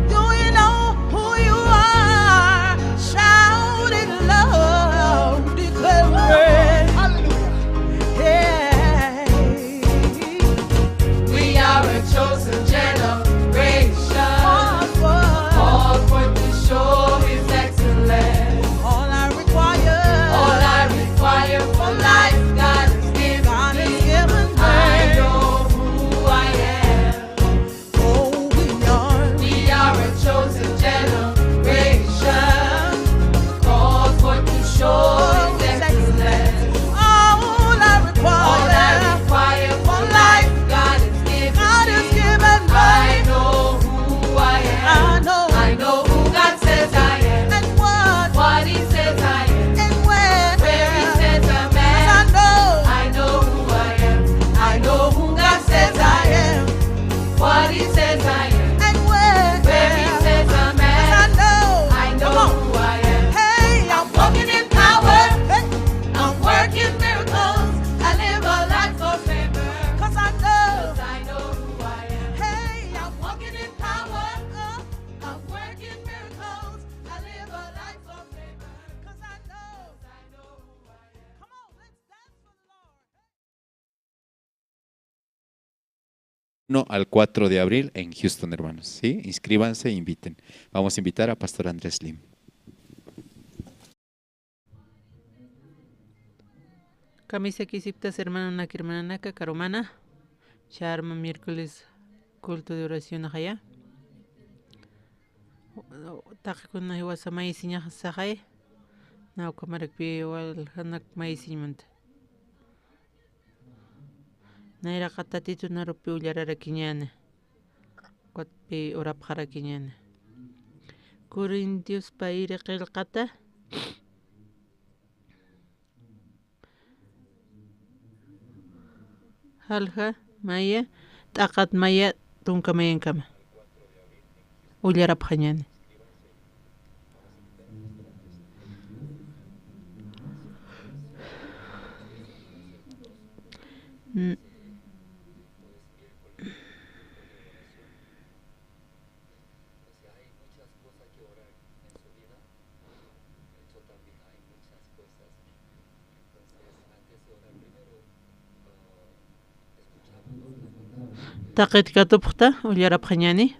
Do you know who you are? Shout it loud, declare it. Hallelujah. Hey. We are a chosen generation. Called forth. Called forth to show his excellence. All I require. All I require for life, God has given me. God has given me. I know who I am. Oh, we are. We are a chosen generation. Called forth to show his excellence. All I require. All I require for life, God has given me. God has given me. I know who I am. I know. I know who God says I am. And what? What he says I am. And where? Where he says I'm at. 'Cause I know. I know who I am. I know who God says I am. What he says I am. And where? Where he says I'm at. 'Cause I know. I know who I am. Hey, I'm walking in power. Hey. I'm working miracles. I live a life of favor. 'Cause I know. 'Cause I know who I am. Hey, I'm walking in power. I'm working miracles. I live a life of favor. 'Cause I know. 'Cause I know who I am. Come on, let's dance for the Lord. Uno al cuatro de abril en Houston, hermanos. ¿Sí? Inscríbanse e inviten. Vamos a invitar a Pastor Andrés Lim. Kamisakisiptas hermanonak, hermananaka, karumana. Charma miércoles culto de oración ajaya. Taqikuna jiwasa maysiñax saxay. Naw ukhamarakpi waljanak maysiñmanta. Nayraqa Tatitun arupi ullararakiñäni. Ukatpi urapxarakiñäni. Corintios payri qillqata. Jalja maya, t'aqat maya, tunka mayankama. Ullarapxañäni. Mm. Taqit katupxta, ullarapxañäni.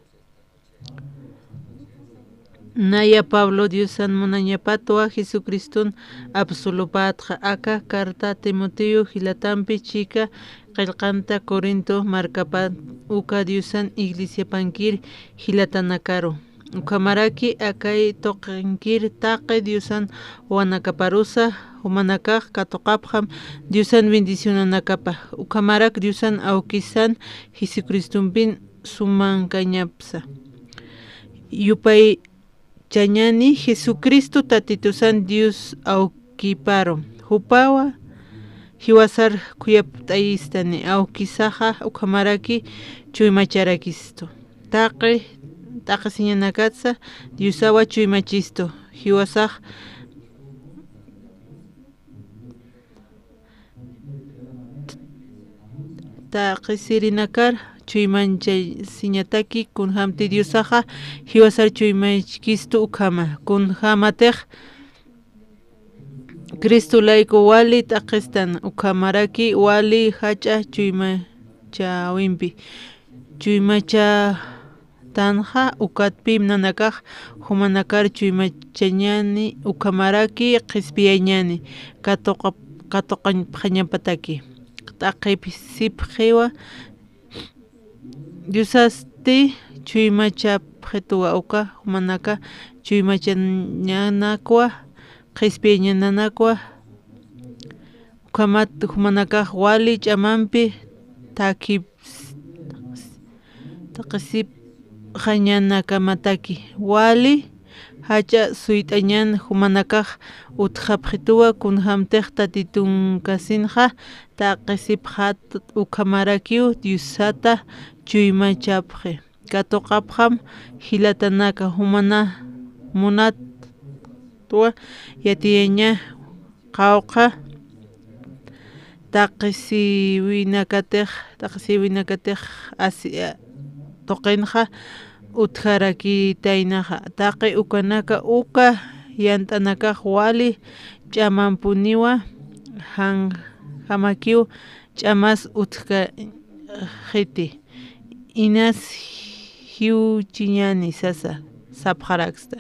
Naya Pablo Diosan munañapatwa Jesucriston apsolupatxa, aka carta Timoteo jilatampi chika qillqanta Corinto markapat uka Diosan iglesiapankir jilatanakaru. Ukhamaraki akay tuqinkir taqi Diosan wanakaparusa, jumanakax katuqapxam Diosan bendicionanakapa. Ukhamarak Diosan awkisan Jesucristompin sumankañapsa. Yupaychañäni Jesucristo Tatitusan Dios awkiparu. Jupawa jiwasar khuyapt'ayistani, awkisaxa ukhamaraki chuymacharakistu. Taqi, t'aqisiñanakatsa Diosawa chuymachistu. Jiwasax t'aqisirinakar chuymanchasiñataki, kunjamti Diosaxa jiwasar chuymachkistu ukhama. Kunjamatix Cristo layku wali t'aqistan, ukhamaraki wali jach'a chuymachawimpi. Chuymachatanxa ukatpim nanakax jumanakar chuymachañäni, ukhamaraki qhispiyañäni, katuqa-, katuqapxañapataki. T'aqisipxiwa Diosasti chuymachapxituwa uka jumanaka chuymachañanakwa, qhispiyañanakwa, ukhamat jumanakax wali ch'amampi taqis-, taqisipxañanakamataki, wali jach'a suyt'añan jumanakax utjapxituwa, kunjamtix Tatitunkasinxa taqisipxät, ukhamarakiw Diosata chuymachapxi. Katuqapxam jilatanaka, jumana munatwa yatiyaña qawqha taqisiwinakatix, taqisiwinakatix asi-, tuqinxa utjarakitaynaxa. Taqi ukanaka uka yant'anakax wali ch'amampuniwa, jan-, jamakiw ch'amas utjkaxiti. Inas jiwchiñani sasa sapxaraksta.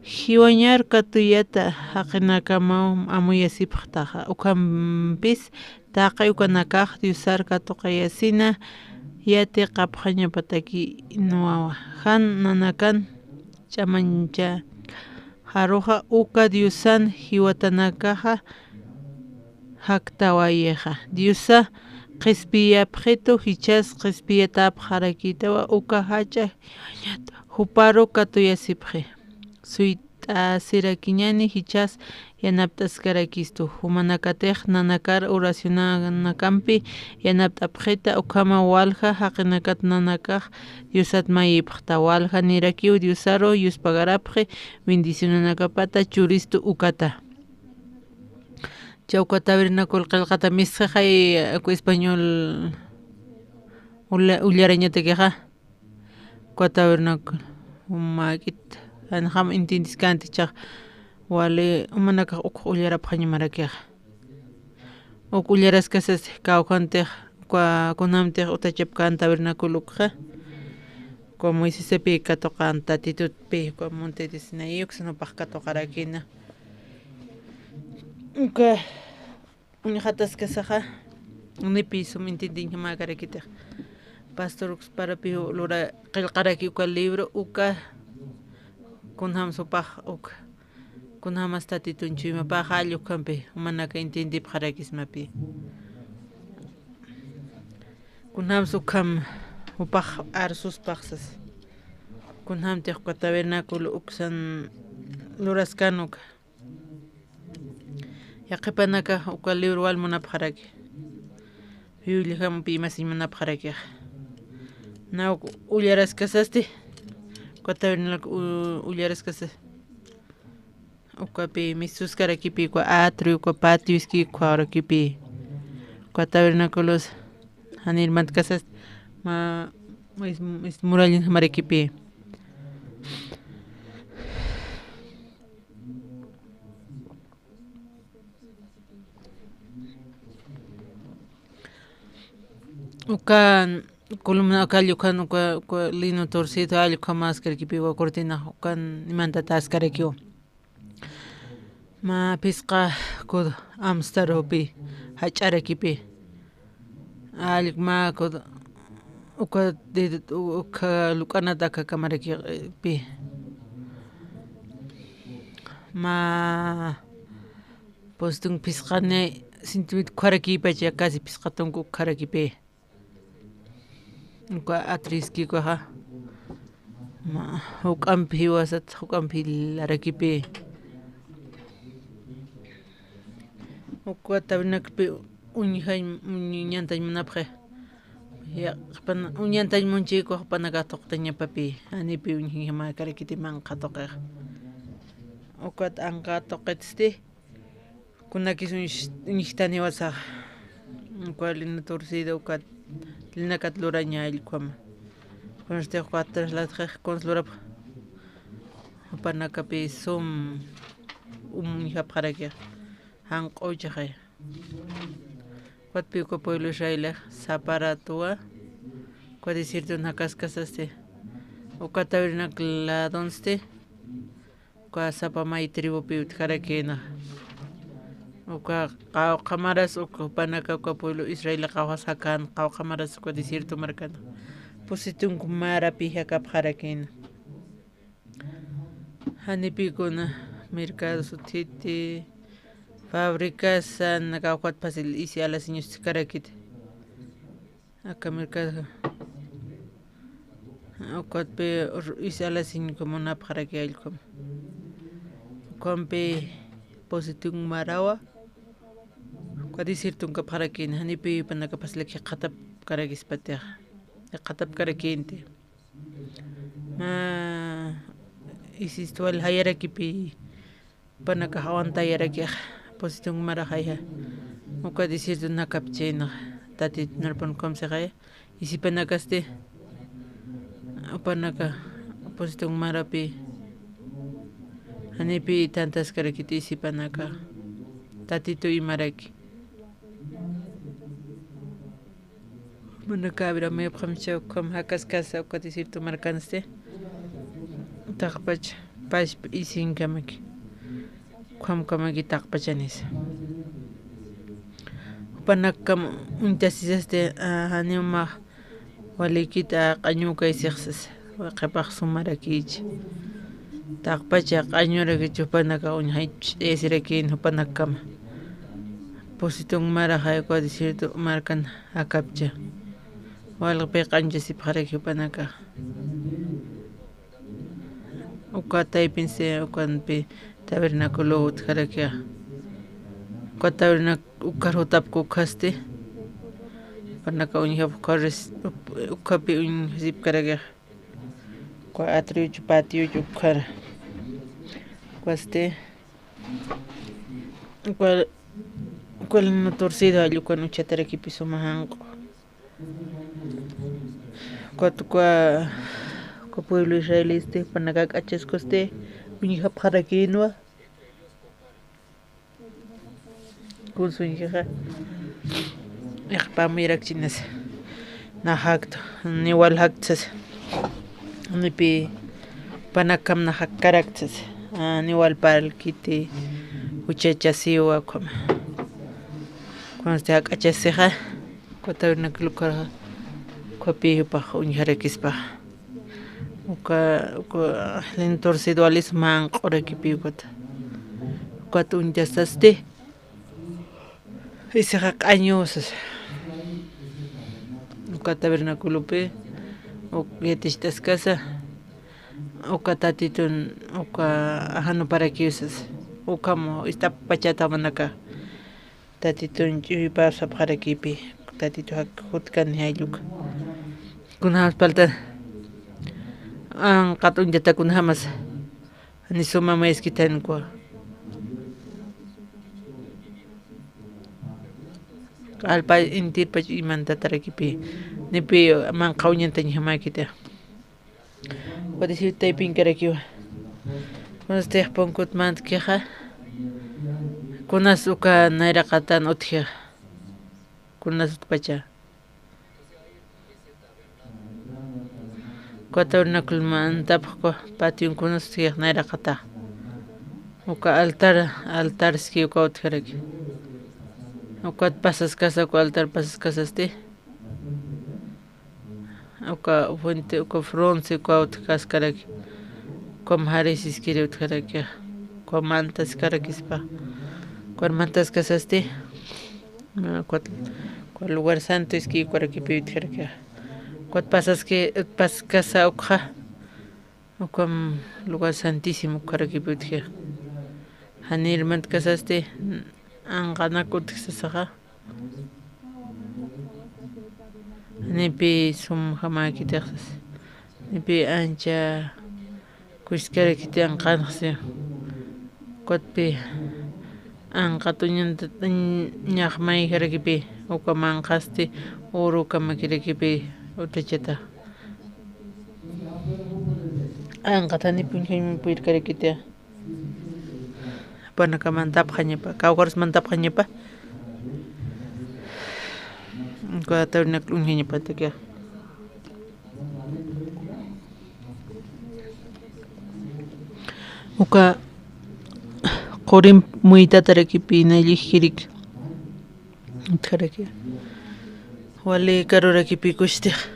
Jiwañar katuyata jaqinakamaw amuyasipxtaxa. Ukhampis taqi ukanakax Diosar katuqayasina yatiqapxañapataki nuwawa. Jan nanakan ch'amañchajaruxa uka Diosan jiwatanakaxa jaktawayixa. Diosa qhispiyapxitu jichhas qhispiyatapxarakïtawa uka jach'a jiwañat juparu katuyasipxi. Suyt'asirakiñani jichhas yanapt'askarakistu. Jumanakatix nanakar oracionanakampi yanapt'apxita, ukhama walja jaqinakat nanakax Diosat mayipxta. Walja nirakiw Diosaru yuspagarapxi, bendicionanakapata churistu ukata. Chawka tabernáculo qillqata misxixay, uka español ulla-, ullarañatakixa. Uka tabernáculo, umak'it, anjam entiendiskänti, chax wali umanakax uk ullarapxañamarakixa. Uk ullaraskasasti kawkhantix, uka kunjamtix utjachapkän tabernáculo ukxa, uka Moisesapi katuqän Tatitutpi, uka monte de Sinaí uksan jupax katuqarakïna. Uka uñjataskasaxa, nipi sum entiendiñjamäkarakitix. Pastor Uksparapï lura qillqaraki uka libro, uka kunjams jupax uk, kunjams Tatitun chuymapax jall ukhampi, jumanaka entiendipxarakismapi. Kunjams ukham jupax arsuspax sas. Kunjamtix uka tabernáculo uksan luraskän uka. Yaqhipanaka uka libro wal munapxaraki. Bibliajampi imasiñ munapxarakixa. Na uk ullaraskasasti, uka tabernáculo u-, ullaraskasa. Ukapi misuskarakipi, uka atrio, uka patio iski, ukhawarakipi. Uka tabernáculos, janir mantkasasti, ma, ma is, is murallinjamarakipi. Uka columna, uka allukhan, uka, uka lino torcido allukhamäskarakipi, uka cortina, ukan imantataskarakiw. Mä phisqa kud amstarupi jach'arakipi. Alluk mä kud uka, uka luk'anat aka kamarakipi. Mä pusitun phisqani centímetro ukharakipach, casi phisqa tunka ukharakipi. Uka atriski ukaxa. Mä, juk'ampi jiwasat, juk'ampi jilarakipi. Uka tabernáculopi uñjañ, uñantañ munapxi. Ya, jupan, uñantañ munchïku jupanakax tuqtañapapi, janipi uñjinjamäkarakiti manqha tuqixa. Ukat anqa tuqitsti, kunakis uñs-, uñjtaniwasax. Uka lino torcido, ukat linakat luraña allkhama. Kunasti ukat trasladxix, kuns lurapx. Jupanakapi sum uñjapxarakix. Janq'uchaxay. Ukatpi uka pueblo Israelix sapa ratuwa, uka desierton jakaskasasti, uka tabernáculo ladonsti, uka sapa may tribupi utjarakïna. Uka qawqha maras, uka jupanaka uka pueblo Israel qawqhas jakän, qawqha maras uka desierto markana. Pusitunku marapi jakapxarakïna. Janipïkuna, mercados utjiti, fabricas, jan kawkhat fácil isi alasiñus utjkarakiti. Aka mercado, ukatpi isi alasiñku munapxaraki allkhum. Ukhampi pusitunku marawa, uka desierton kapxarakïna, janipi jupanaka fácil jikxatapkarakïspatixa, jikxatapkarakïnti. Mä, isistu wal jayarakipi, jupanakax aguantayarakixa, pusitunku maraxayxa. Uka desierto nakapchaynax, Tatitu narpan ukham sixaya, isipanakasti, upanaka, Pusitun marapi, janipi tantaskarakiti isipanaka, Tatitu imaraki. Manaka abramayapxamcha ukham jakaskasa uka desierto markansti, taqpacha, pachpa isinkamaki, ukhamkamaki taqpachanisa. Jupanakam uñtasisasti, a, janiw mä walikita q'añukaysixsas, waqapax sumarakïchi. Taqpacha q'añurakïchi jupanaka uñjaych'ayasirakïn jupanakkama. Pusitun maraxa uka desierto markan jakapcha. Walqpi q'añchasipxaraki jupanaka. Uka taypinsi, ukanpi tabernáculo utjarakixa. Uka tabernac-, uka jutapku ukhasti. Jupanaka uñjapxaris, up-, ukhapi uñjasipkarakixa. Uka atriochu, patiochu ukhara. Ukasti, uka, uka lino torcido jall ukan uchatarakipi suma janq'u. Ukat uka, uka pueblo israelisti, jupanaka jak'achaskusti, uñjapxarakïnwa. Kuns uñjixa, iqpamuyarakchinas. Nax jaktu, niwal jaktu sasa. Janipi jupanakam nax jakkaraktu sasa. A, niwal parlkiti, juchachasiwa, ukhama. Kunsti jak'achasixa. Uka tabernáculo ukarxa, ukhapi jupax uñjarakispaxa. Uka, uka lino torcido wali suma janq'urakipi ukata. Ukat uñtasasti, isixa q'añu sasa. Uka tabernáculopi, uk yaticht'askasa, uka Tatitun, uka ajanuparakiw sasa. Ukham ist'apachata jupanaka. Tatitun ch'uypasapxarakipi, Tatitu jak-, jutkan jall uka. Kunjamas palta, anqat uñtata kunjamas, ni suma mayaskitanku. Q'alpa intirpach imantatarakipi, nipi manqha uñantañjamäkita. Uka desierto taypinkarakiwa. Kunasti punkut mantkixa. Kunas uka nayraqatan utjixa. Kunas utpacha. Uka tabernáculo mantapxku, pationkunas utjixa nayraqatax. Uka altar, altarski uka utjaraki. Ukat pasaskasa, uka altar pasaskasasti. Uka fuente, uka bronce, uka utjkaskaraki. Uka majarisiskiri utjaraki. Uka mantaskarakispa. Uka mantaskasasti. Uka, uka lugar santo iski ukarakipi utjaraki. Uka pasaski, paskasa ukxa. Ukham lugar santísimo ukharakipi utji. Janir mantkasasti, anqanak utjsasaxa. Janipi sumjamäkitix sasa. Janipi ancha kuskarakiti anqanxsi. Ukatpi anqat uñantat ñaxmayjarakipi, uka manqhasti oro kamakirakipi utjachata. Anqat janipi uñjañ puyirkarakiti. Jupanaka mantapxañapa, kawkharus mantapxañapa. Uka tabernáculo uñjañapatakixa. Uka qurim muytatarakipi nayllij jirik. Utjaraki. Wali karurakipi kuchtix.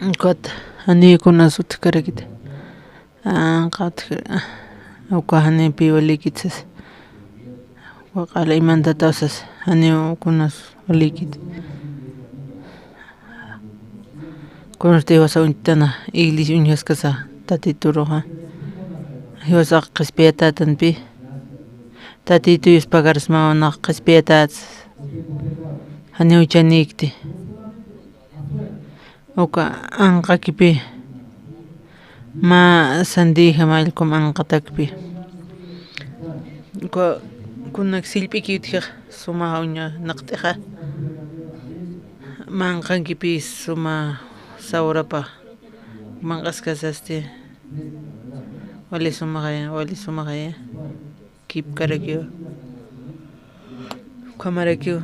Ukat jani kunas utjkarakit. Anqa utjkar-, uka janipi walikit sas. Uka q'ala imantataw sas, janiw kunas walikit. Kunasti jiwasa uñtana, iglesia uñjaskasa, Tatituruxa. Jiwasa qhispiyatätanpi. Tatitu Dios pagarsmaw nax qhispiyatäts. Janiw chanikti. Uka anqakipi. Mä sandijama allqum anqatakpi. Ku-, kunak sillp'iki utjix suma uña naqt'ixa. Manqankipï suma sawrapa manq'askasasti. Wali sumaxaya, wali sumaxaya. Kipkarakiwa. Ukhamarakiw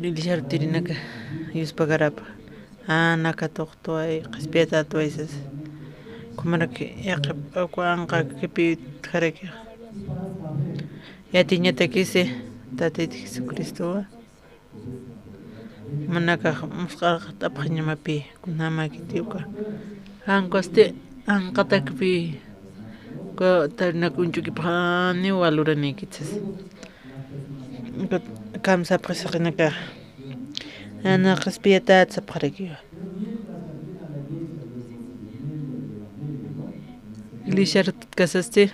Ilisharu tirinaka yuspagarapa. Anaka tuqtuway, qhispiyatätuway sas. Ukhamaraki yaqhip, uka anqakipi utjarakix. Yatiñatakisi Tatit Jesucristowa. Manakax musq'arqat'apxañamapï, kunjamäkiti uka. Jankasti anqatakpï, uka tarinak uñch'ukipxaniw waluranïkit sas. Uka kamsapxi saqinakax. Ana qhispiyatät sapxarakiwa. Iglesiar tutkasasti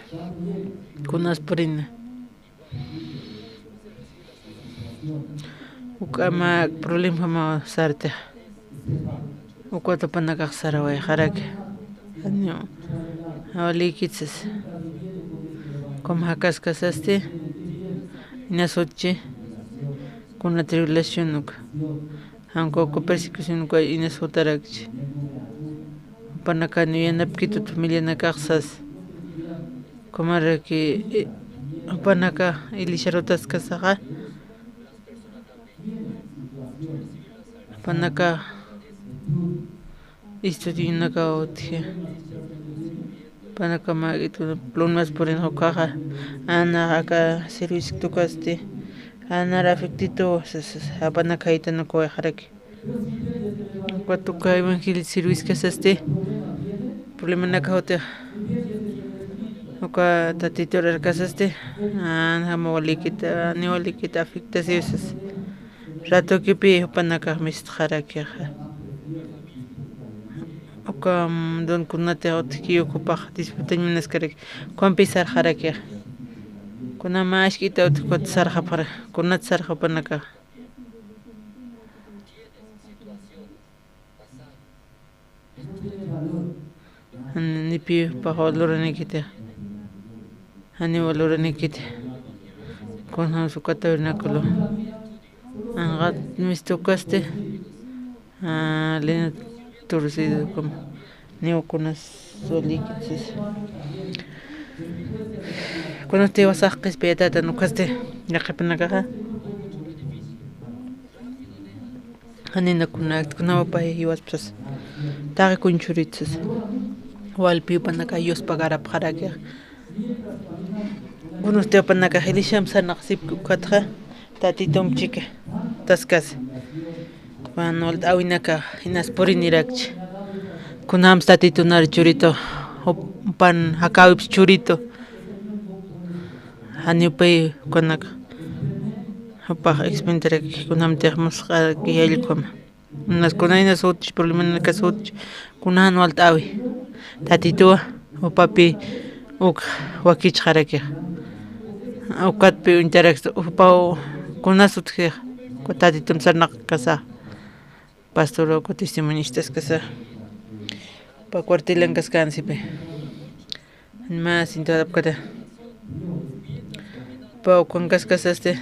kunas purina. Uka mä problemjamaw sartix. Ukat jupanakax sarawayxaraki. Janiw, walïkit sas. Ukham jakaskasasti, inas utji, kuna tribulación uka. Janka uka persecución uka inas jutarakchi. Jupanakaniw yanapkitut familianakax sas. Ukhamaraki, i-, jupanaka Ilisharu utjaskasaxa. Jupanaka estudionakaw utji. Jupanaka mä diplomas purinxa ukaxa. Ana aka servicio tukasti. Anar afectito, sas, sas, jupanaka jaytan uka wayxaraki. Ukat uka evangelio sirviskasasti, problemanakax utji, uka Tatitur arkasasti, a, jama walïkit, a, ni walïkit afectasiw sas. Ratukipi jupanakax mistxarakixa. Uka, mm, don kunatix utjki, uka jupax disfrutañ munaskaraki. Ukampi sarxarakixa. Kuna mä ask'ita utjkut sarxapxara, kunat sarxa jupanakax. Janipi jupax waluranikiti. Janiw waluranikiti. Kunjams uka tabernáculo. Anqat mistu ukasti. Ah, lino torcido, como. Niw kunas walïkit sas. Kunasti jiwasax qhispiyatätan ukasti, yaqhipanakaxa. Janina kunakt, kunjamapay jiwaspa sas. Taqi kuns churitu sas. Walpi jupanakax yuspagarapxarakix. Kunasti jupanakax Elisham sarnaqasipki ukatxa, Tatitum chika, taskas. Jupan walt'äwinakax inas purinirakchi. Kunjams Tatitunar churitu, jupan jakäwips churitu. Janiw pay ukanaka. Jupax experimentaraki, kunjamtix musq'araki yallkuma. Unas kunayna sutch, problemanaka sutch, kunan walt'äwi. Tatituwa, jupapi uk wakichxarakix. Ukatpi uñtaraksa, jupaw kunas utjix, Tatitum sarnaqkasa. Pastor uka testimonio istaskasa. Jupa cuartelan kaskänsipi. Mä cinta apkata. Jupa ukan kaskasasti,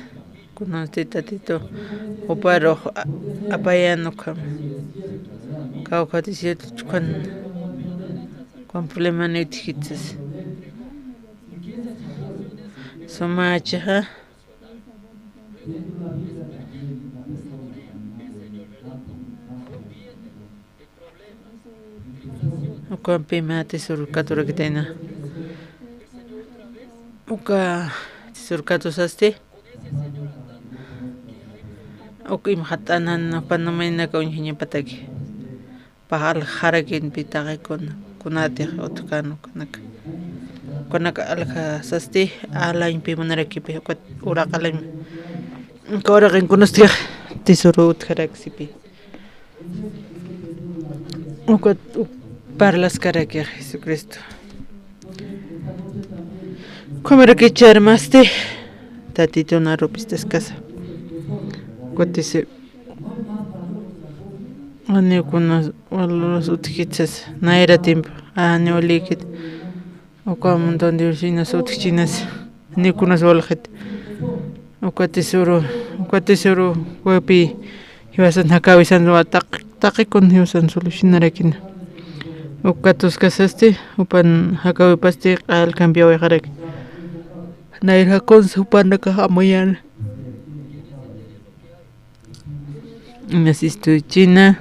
kunasti Tatitu juparux a-, apayan ukham. Kawkhat isiyut chukhan, ukan probleman utjkit sas. Sumachaxa. Ukampi mä tesoro katurakitayna. Uka tesoro katusasti. Uk imxat'anan jupan namaynaka uñjañapataki. Pax aljarakinpi taqikuna, kunatix utjkän ukanaka. Ukanaka aljasasti, alañpi munarakipi, ukat uraq alañ. Uka uraqin kunastix tesoro utjaraksipï. Ukat uk parlaskarakix Jesucristo. Ukhamaraki charmasti, Tatitun arupistaskasa. Ukatisi, janiw kunas walurus utjkit sas, nayra tiempo, janiw walïkit. Uka montón de ursinas utjchinas. Ni kunas walxit. Uka tesoro, uka tesoro, ukapi jiwasan jakawisan wa taq-, taqikun jiwasan solucionarakina. Uka tuskasasti, jupan jakawipasti q'al cambiawayxaraki. Nayra kunsa jupanakax amuyan. Inas istuychina.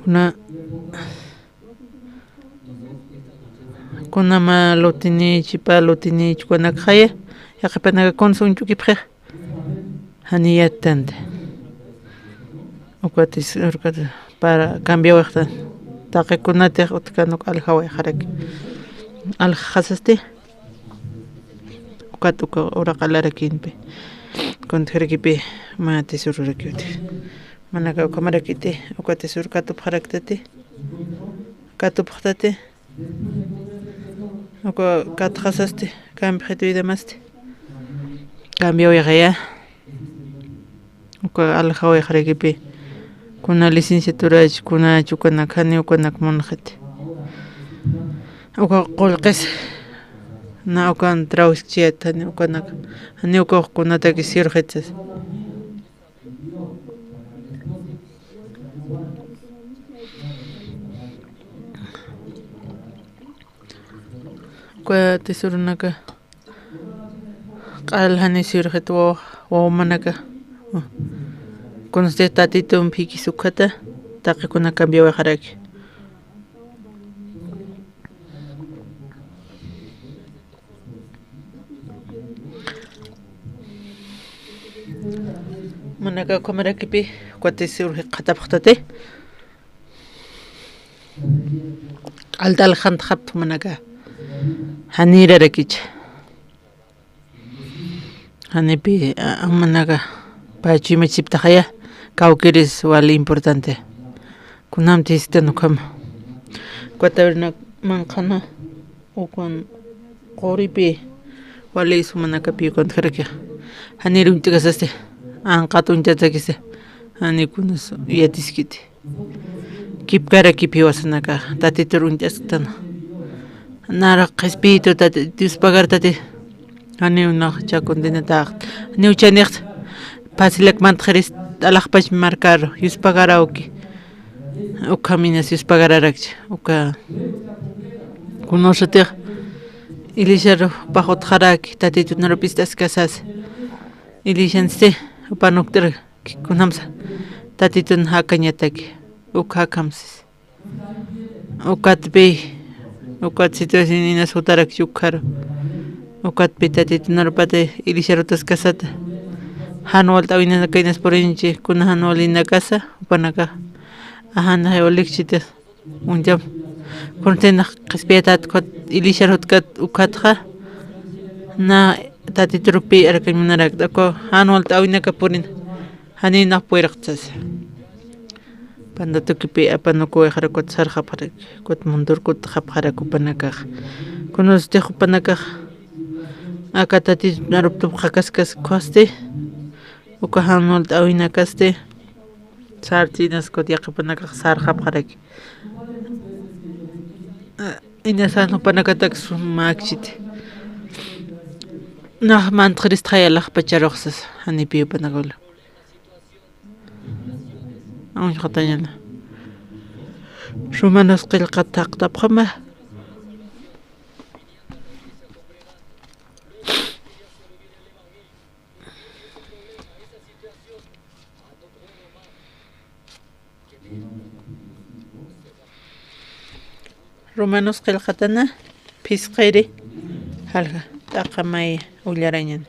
Kuna, kuna mä lutini, chipa lutini, chukanakxaya, yaqhipanaka kunsa uñch'ukipxi. Jani yattanta. Ukatis, urkat para cambiawayxtan. Taqikunatix utkan uk aljawayxaraki. Aljasasti. Ukat uka uraqalarakimpi. Kuntjarakipi mä tesororaki utji. Manaka ukhamarakiti, ukatis urkatupxaraktati. Katupxtati. Uka katxasasti, cambiawayxit vidamasti. Cambiawayxaya. Uka aljawayxarakipi. Kuna licenciaturach, kuna chukanak, jani ukanak munxit. Uka qullqis. Na ukan trawiskchiyat, jani ukanak. Jani uka kunataki sirxitsas. Uka tesoronaka q'al jani sirxit waw-, wawmanaka. Kunsti Tatitun phikis ukhata, taqikuna cambiawayxaraki. Manaka ukhamarakipi, ukatis urji qhatapxtati. Q'alta aljantxapta manaka. Janirarakicha. Janipi, a, manaka, pä chuymachiptaxaya, kawkiris wali importante. Kunamti sistan ukhama. Ukatawirnak manqhana, ukan quripi, wali sumanakapi ukan tjaraki. Janir uñt'kasasti, anqat uñt'atakista, jani kunas yatiskiti. Kipkarakipi jiwasanaka, Tatitur uñt'asktan. Nara qhispiyitu Tati, Dios pagar Tati. Janiw nax chakun dinataxt. Janiw chanix, phasilak mantxiris, alaxpach markaru, Dios pagarawki. Ukhaminas Dios pagararakcha. Uka, kunusatix, iglesiaru paxutxaraki, Tatitun arupist'askasas. Iglesiansti, upanukt'ir. Kunamsa, Tatitun jakañataki, uk jakamsis. Ukatpi, ukat situación inas jutarakchi ukharu. Ukatpi Tatitun arupati iglesiarutaskasata. Jan walt'äwinaka inas purinchi, kuna jan walinakasa, upanaka. Ajan jay walikchiti. Uñcham, kunatinax qhispiyatat ukat, iglesiar jutkat ukatxa, na Tatiturupi arkañ munarakta, uka jan walt'äwinaka purina, janinax puyraqchasa. Pantatukipi apanukuwayxarak ukat sarxapxarak, ukat mundurkutxapxarak upanakax. Kunustix upanakax, aka Tatitun aruptupxakaskas ukhasti, uka jan walt'äwinakasti, sartinas ukat yaqhipanakax sarxapxaraki. Inasan jupanakatak sumakchiti. Nax mantxiristxay alaxpacharuxsas, janipi jupanakawla. Uñxatañana. Romanos qillqat taqtapxama. Romanos qillqatana phisqiri, jalja, t'aqamay ullarañan.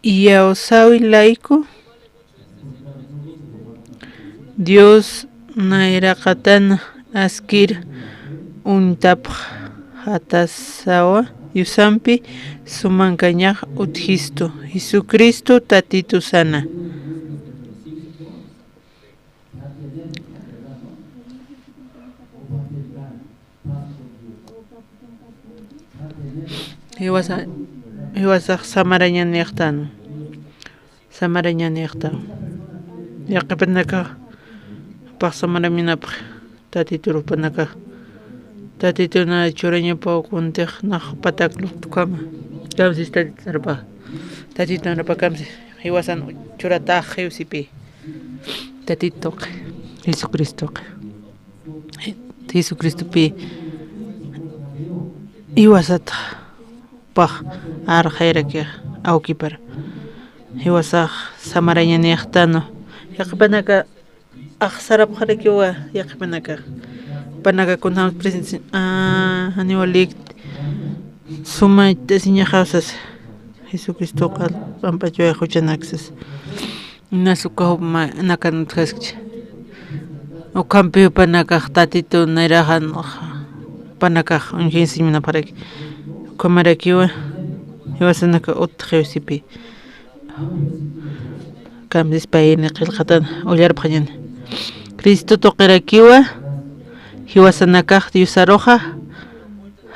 Iyawsäwi layku Dios nayraqatan askir uñtapxatasawa yusampi sumankañax utjistu Jesucristo Tatitusana. Jiwasa, jiwasax samarañanïxtan. Samarañanïxtan. Yaqhipanakax jupax samarañanapxi Tatitur jupanakax. Tatituna churañapaw kuntix nax patak luptukama. Kamsis Tatitunarpa. Tatitunarpa kamsis jiwasan churatax jiwsipi. Tatituqi, Jesucristuqi. Jesucristupi jiwasatax pax arxayrakix awkipar. Jiwasax samarañanïxtanwa. Yaqhipanaka axsarapxarakiwa, yaqhipanakax. Panaka kunjams presencia, ah, janiw lïgt suma ch'asiñaxaw sasa. Jesucristuxa pampachway juchanak sasa. Inas uka jupma nakan utjaskchi. Ukhampi jupanakax Tatitu nayraxan jupanakax uñjinsiñ munapxaraki. Ukhamarakiwa jiwasanaka utjiwsipi. Kamsis payni qillqatan ullarpxañani. Cristo tuqirakiwa jiwasanakax Diosaruxa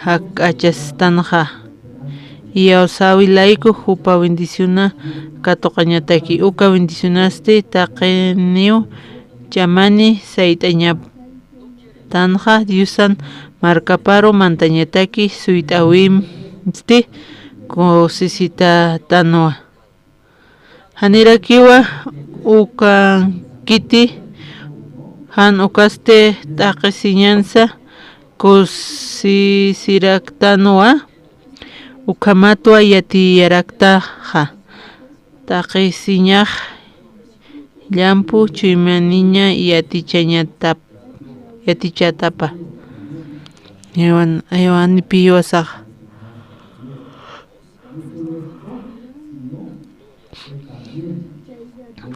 jak'achastanxa. Iyawsäwi layku jupa bendiciona katuqañataki. Uka bendicionasti taqiniw ch'amani sayt'añaptanxa Diosan markaparu mantañataki suyt'äwimsti kusisitatanwa. Janirakiwa ukankiti, jan ukasti t'aqhisiñansa kusisiraktanwa, ukhamatwa yatiyaraktaxa, t'aqhisiñax llampu chuymaniña yatichañatap-, yatichatapa. Iwan, iwanipi jiwasax.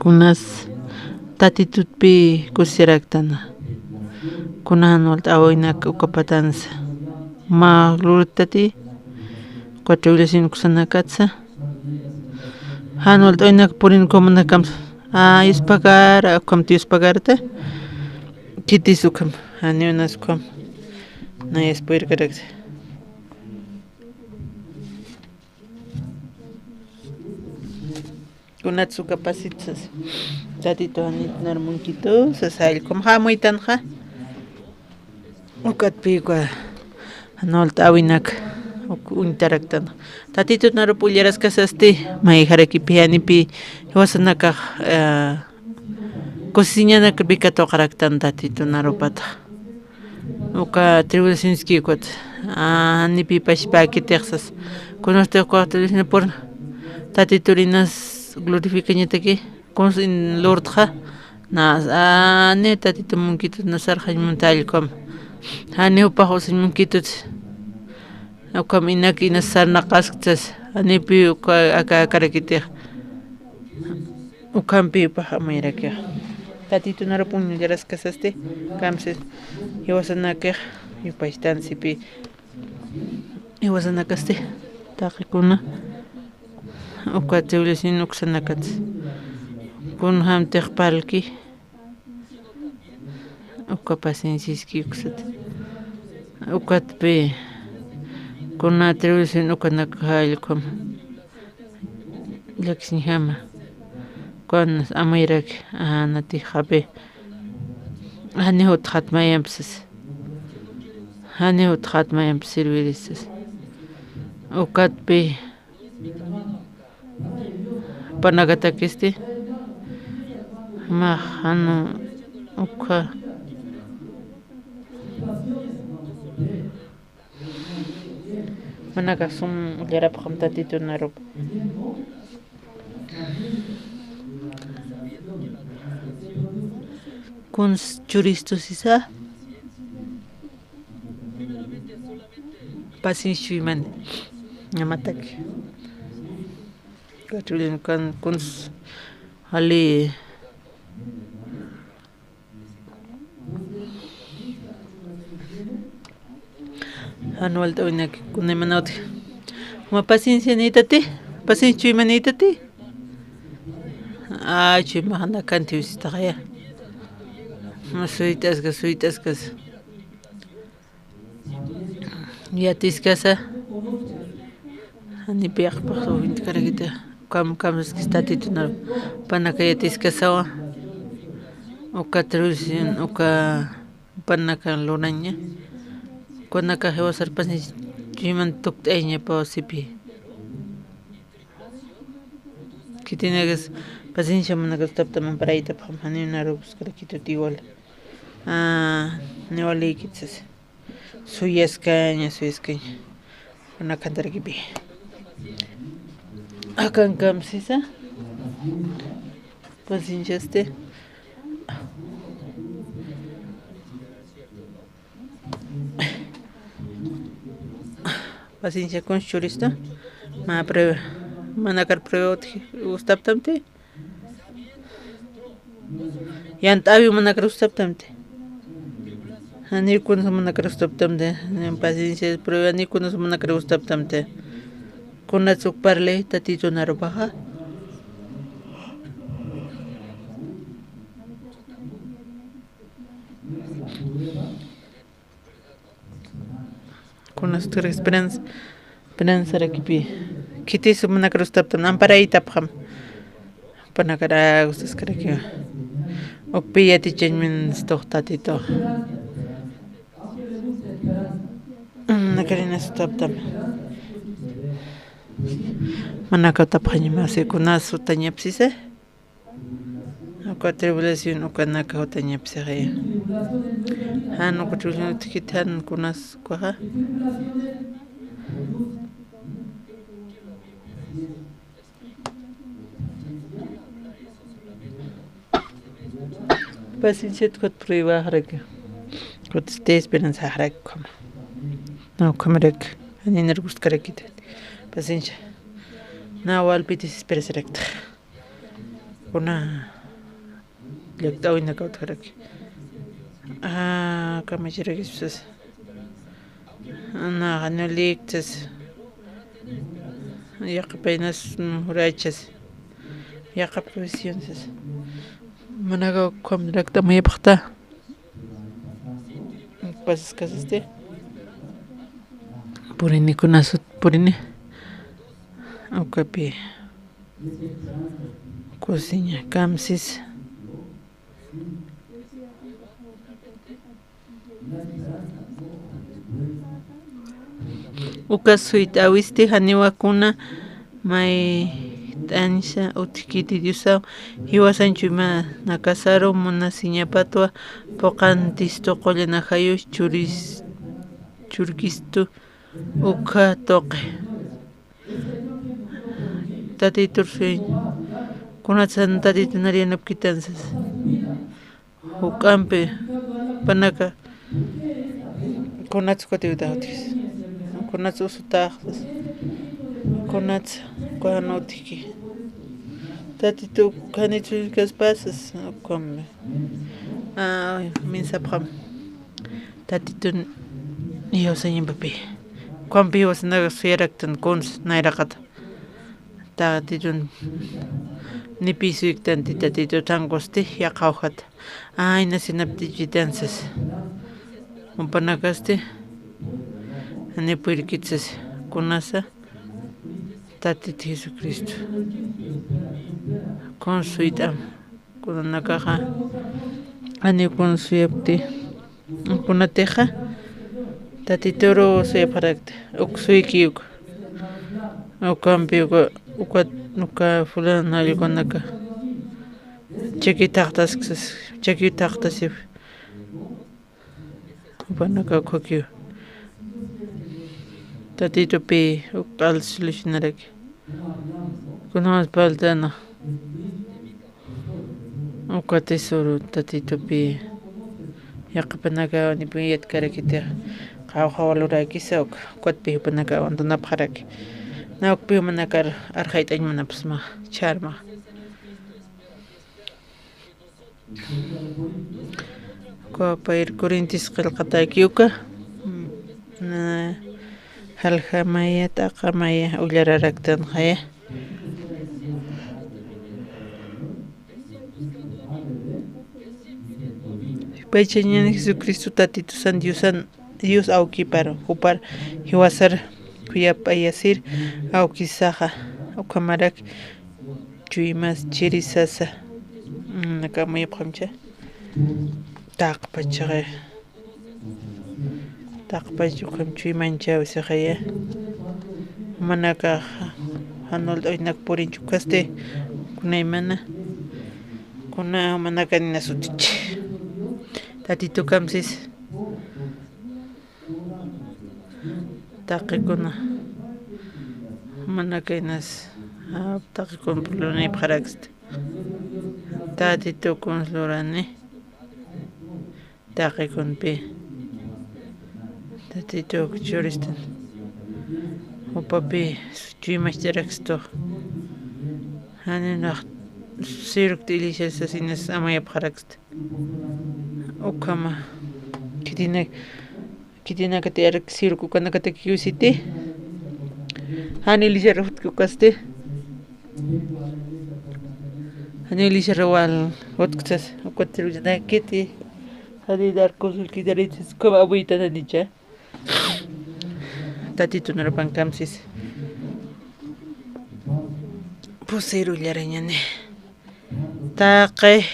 Kunas Tatitutpi kusisiraktana. Kuna jan walt'äwinak uka patansa. Mä gloriatati, uka tribulación uksanakatsa. Jan walt'äwinak purin ukhamanakakamsa. Ah, yuspagara, ukhamti yuspagarta. Khitis ukham, janiw inas ukham. Nayas purirkaraksa. Kunats uka pasitsas. Tatitu janit narmunkitu, sasa allkum jamuytanxa. Ukatpi uka jan walt'äwinak uk uñtaraktan. Tatitut narup ullaraskasasti, mayjarakipi janipi jiwasanakax, eh, kusisiñanakpi katuqaraktan Tatitu narupatax. Uka tribulacionski ukat, ah, janipi pachpäkitix sas. Kunasti uka tribulacionipur Tatitur inas glorificañataki, kuns in lurtxa, nas, ah, ni Tatitu munkitut nasarxañ munta allkum. Jani jupax usañ munkitut. Ukham inak inas sarnaqasktas, janipi uka aka akarakitix. Ukhampi jupax amuyrakix. Tatitu narup uñllaraskasasti, kamsis jiwasanakix, yupaychtansipi. Jiwasanakasti, taqikuna, uka tribulación uksanakats. Kunjamtix parlki, uka pacienciaski uksat. Ukatpi, kuna tribulación ukanak jallkum. Llakiñjama. Kunas amuyrak, ah, natix japi. Jani jutxat mayampsis. Jani jutxat mayampis servirisas. Ukatpi. Panakatakisti. Mä jan ukha. Manaka sum ullarapxam Tatitu narup. Kuns churistu sisa. Paciencia chuyman. Ñamataki. Kachulin kan kuns ali. Jan walt'äwinak kunaymanawti. Mä paciencia niytati, paciencia chuyma niytati. Ay, chuyma janakanti wisitaxaya. Mä suyt'askas, suyt'askas. Yatiskasa. Janipi yaqpax uwintkarakita. Kam, kamsaskis Tatitunar. Panaka yatiskasawa. Uka tradición, uka panaka luraña. Kunaka jiwasar paciencia chuyman tukt'ayñapaw sipi. Khitinakas paciencia munaka gustaptam, amparaytapxam, janiw naru buscarakitut igual. Ah, niwaliykit sasa. Suyaskaña, suyaskaña. Kuna kantarakipi. Akankam sisa. Pacienciasti. Paciencia kun churista. Mä prueba. Manakar prueba utji, gustaptamti. Yant'awi manakar gustaptamti. Janiw kunas manakar gustaptamti. Paciencia prueba, ni kunas manakar gustaptamti. Kunats uk parli Tatitun arupaxa. Kunas tur esperanza, esperanza rakipi. Khitis manakar gustaptam, amparaytapxam. Panakara gustaskaraki. Ukpi yatichañmin stux Tatitu. Manakarina gustaptam. Manakatapxañamasi kunas sutañapsisa. Uka tribulación, ukanaka jutañapsixaya. Jan uka tribulación utjkit jan kunas ukaxa. Paciencia ukat prueba jaxaraki. Ukat esperanza jaxaraki ukhama. Na ukhamaraki. Janinar gustkarakita. Paciencia. Na walpi desesperasarakta. Kuna llakt'awinaka utjaraki. Ah, kamachirakispas. Naxa no liktas. Yaqapaynas jurachas. Yaqap profesionsas. Manaka ukham llakt'amuyapxta. Pasaskasasti. Purini kunasut purini. Ukapi. Cocina, kamsis. Uka suyt'awisti janiwa kuna mayt'añsa utjkiti Diosaw, jiwasañ chuymanakasaru munasiñapatwa, puqantistu qullanajayu churis-, churkistu ukha tuqi. Tatitur suyañ. Kunatsan Tatitu nar yanapkitan sas. Juk'ampi panaka. Kunats kutiwtax utjkis. Kunats usutax sas. Kunats kujan utjki. Tatitu khanitsuñkaspasas. Ukham. Ah, minsapxam. Tatitun jiwsañampapi. Ukham jiwasanaka suyaraktan kuns nayraqata. Tatitun nipi suyktanti Tatitu thankusti yaqhawjata. Ay, nasinaptichitansas. Jumpanakasti. Ni puyrkitsas. Kunasa. Tatit Jesucristo. Kun suyt'am. Kunanakaxa, janiw kun suyapti, kunatixa, Tatituru suyapxarakti, uk suyki uk, ukampi uka, uka, uka fulana allqunaka, chakiw thaqtasksas, chakiw thaqtasiw. Jupanaka ukhakiw. Tatitupi uk q'al solucionaraki. Kunjams faltana. Uka tesoro Tatitupi. Yaqhipanaka nipi yatkarakiti. Qawqha walurakisa uk. Ukatpi jupanaka abantonapxaraki. Na ukpi jumanakar arxayt'añ munapxsma. Chharma. Uka payir Corintios qillqataki uka, na, jaljamaya, t'aqamaya, ullararaktanxaya. Paychañan Jesucristo Tatitusan Diosan Dios awkipar, jupar jiwasar khuyapayasir awkisaxa, ukhamarak chuymas chiri sasa. Mm, naka amuyapxamcha. Taqpachaxa, taqpach ukham chuymanchaw sixaya. Jumanakax jan walt'awinak purinch ukhasti, kunaymana, kuna jumanakaninas utji. Tatitukamsis taqikuna, jumanakaninas, ah, taqikun luripxaraksti. Tatitukuns lurani taqikunpi. Tatituk churistan. Jupapi chuymacht'arakstu. Janinax sirukta iglesias sasinas amayapxaraksti. Ukhama khitina, khitinakati arak siruk ukanakatakiw siti. Jan iglesiar jutkukasti. Jan iglesiar wal jutksas, ukatir uñanakiti. Jan iglesiar kusul khitaritsas, ukhama abuyitananicha. Tatitun arupan kamsis. Pusirullarañani. Taqi.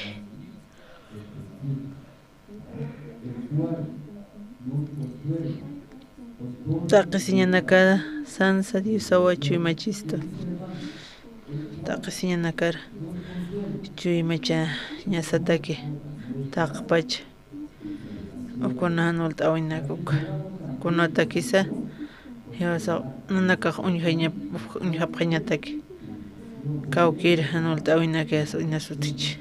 Taqisiñanakar sansa Diosawa chuymachistu. Taqisiñanakar chuymachañasataki taqpacha. Ukuna jan walt'awinak uka. Kunatakisa, jiwasa nanakax uñjaña-, uñjapxañataki. Kawkir jan walt'awinak inas utji.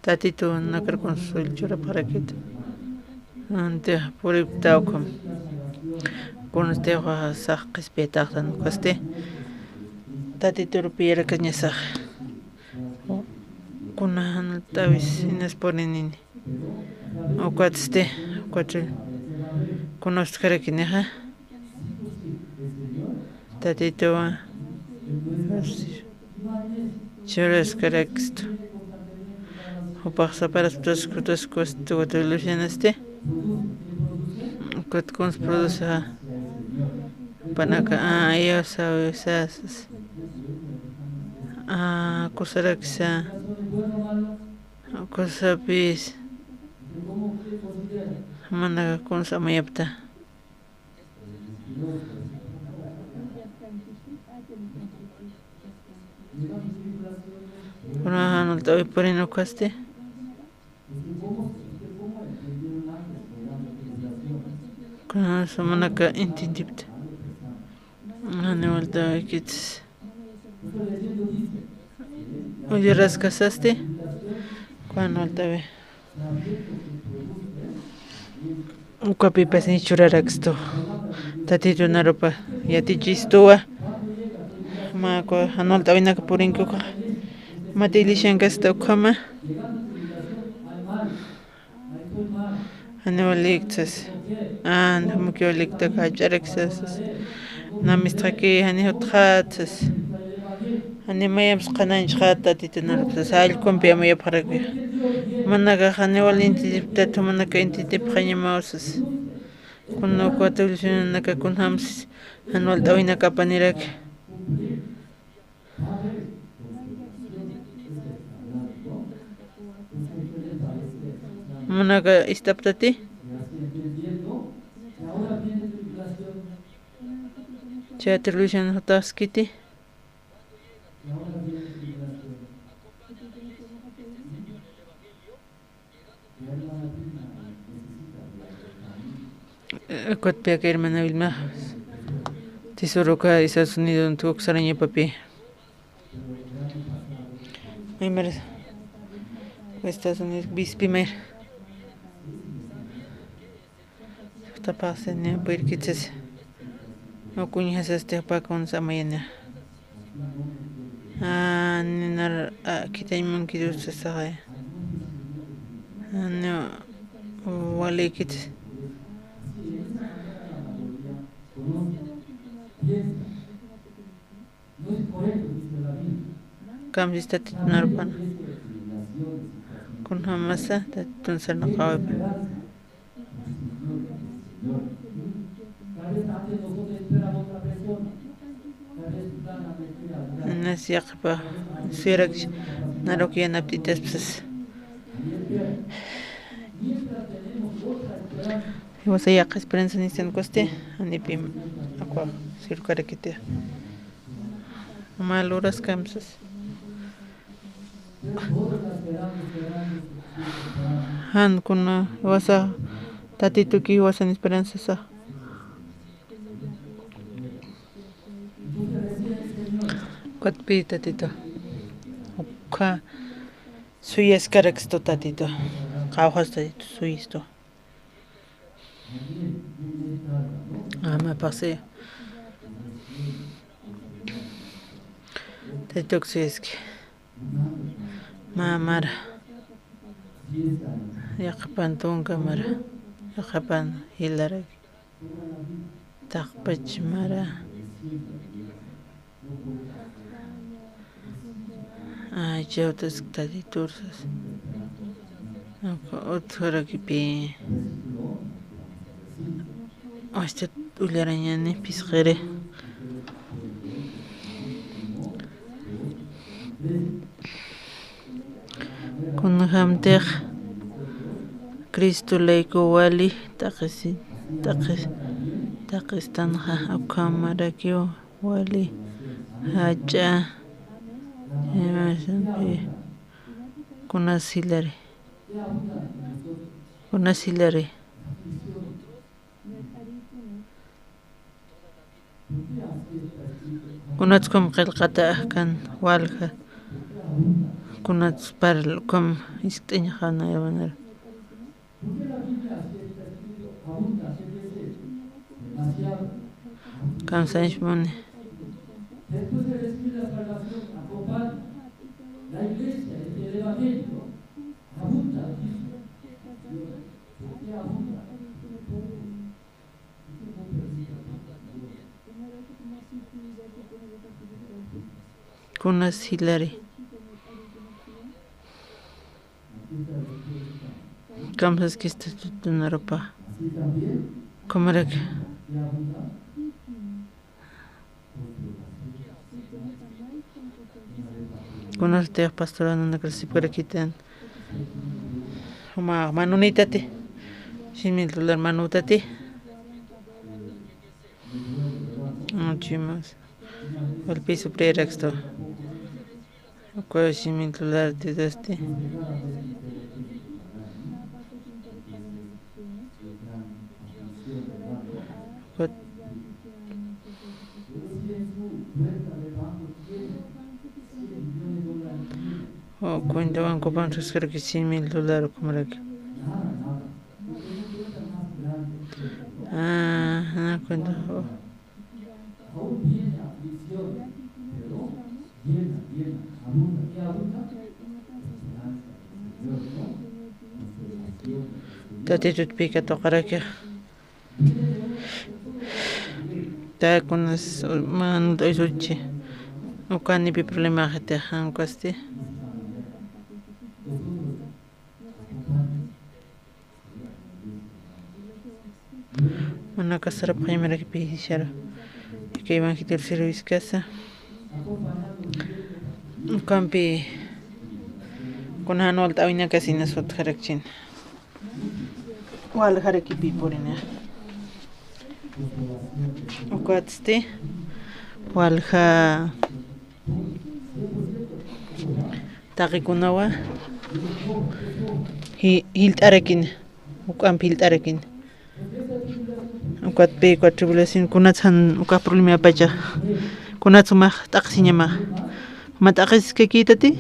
Tatitu nakar kunsuy churapxarakit. Antix puripkta ukham. Kunstixa sax qhispiyataxtan ukhasti. Tatitur piyarakañasax. Kuna jan walt'awis inas purinini. Ukatsti, ukat kunapstkarakinixa. Tatituwa churaskarakstu. Jupax saparasptaskutaskust ukat ilusionasti. Ukat kuns producexa. Jupanaka, ah, iyawsaw, iwsasas. Ah, kusaraksa. Kusapis. Jumanaka kuns amayapxta. Kuna jan walt'awi purin ukhasti. Kuna jumanaka entiendipxta. Jan walt'awikits. Uyaraskasasti, kuna jan walt'awi. Ukapipasni churarakstu. Tatitun arupa yatichistuwa. Mä uka jan walt'awinaka purinki ukax. Mä iglesiankasti ukhama. Janiw walikta sas. Ah, janiw walikta, jach'arakta sas. Namistxaki, janiw jutxäta sas. Janiw mayamps qhanañchxäta, Tatitun arupa sas. Allkumpi amayapxaraki. Jumanakax janiw wal entiendipktat, jumanaka entiendipxañamaw sas. Kuna uka televisionnaka kunjams jan walt'awinaka apaniraki. Jumanaka ist'apxtati. Teatro Luciano jutaskiti. Kutpiak hermana Vilma. Tisuruka Estados Unidos tuksarañapapi. Primer Estados Unidos bispimer. Tapaxsini puirkitsis. Ukuñjasasti jupakuns amayana. Ninar khithañ munkirusasaxay. Ni walikitsis. Kamsis Tatitun arpan. Kunjamasa Tatitun sarnaqawipi. Nas yaqhipa suyaraki naruk yanapt'itaspa sas. Jiwasa yaqha esperanza nistan kusti, janipim akwa sirkarakiti. Mal horas kamsas. Jan kuna jiwasa Tatituki jiwasan esperanzasa. Ukatpï Tatitu. Ukha suyaskarakistu Tatitu. Qawqhas Tatitu suyistu. Amapaqsi. Tatituki suyaski. Mä mara. Yaqhipan tunka mara. Yaqhipan jilaraki. Taqpach mara. Ay, chawtas Tatitursas. Utjarakipï. Asta ullarañani phisqiri. Kunjamtix Cristo layku wali taqisi, taqis, taqistanxa ukhamarakiw wali jach'a, imasampi, kunas jilari, kunas jilari. Kunatskam qillqata ajkan walja, kunatspar ukham ist'añxanayawanaru. Kamsañsmuni. Kunas jilari. Kamsaskista tutunarupa. Kumarak. Kunasatix pastora nanakax sipkarakitan. Juma manunïtati. Cien mil dólar manütati. Muchimas. Walpï suprayarakistu. Uka cien mil dólar titasti. Ukat O, cuenta bancopan saskaraki cien mil dólar ukhamaraki. Ah, ah, cuenta, o. Tatitutpï katuqaraki. Takunas manut aysuchi. Ukanipi problema jati jankasti. Manakasarap jaymarakipï jisharu. Ika evangelio serviskasa. Ukampi kunan walt'awinakasi inas utjarakchin. Waljarakipï purina. Ukatsti walja taqikunawa ji-, jilt'arakina, uk'ampi jilt'arakina. Ukatpï uka tribulación kunats jan uka problemapacha. Kunats jumax t'aqsiñamax. Juma t'aqsiskakïtati.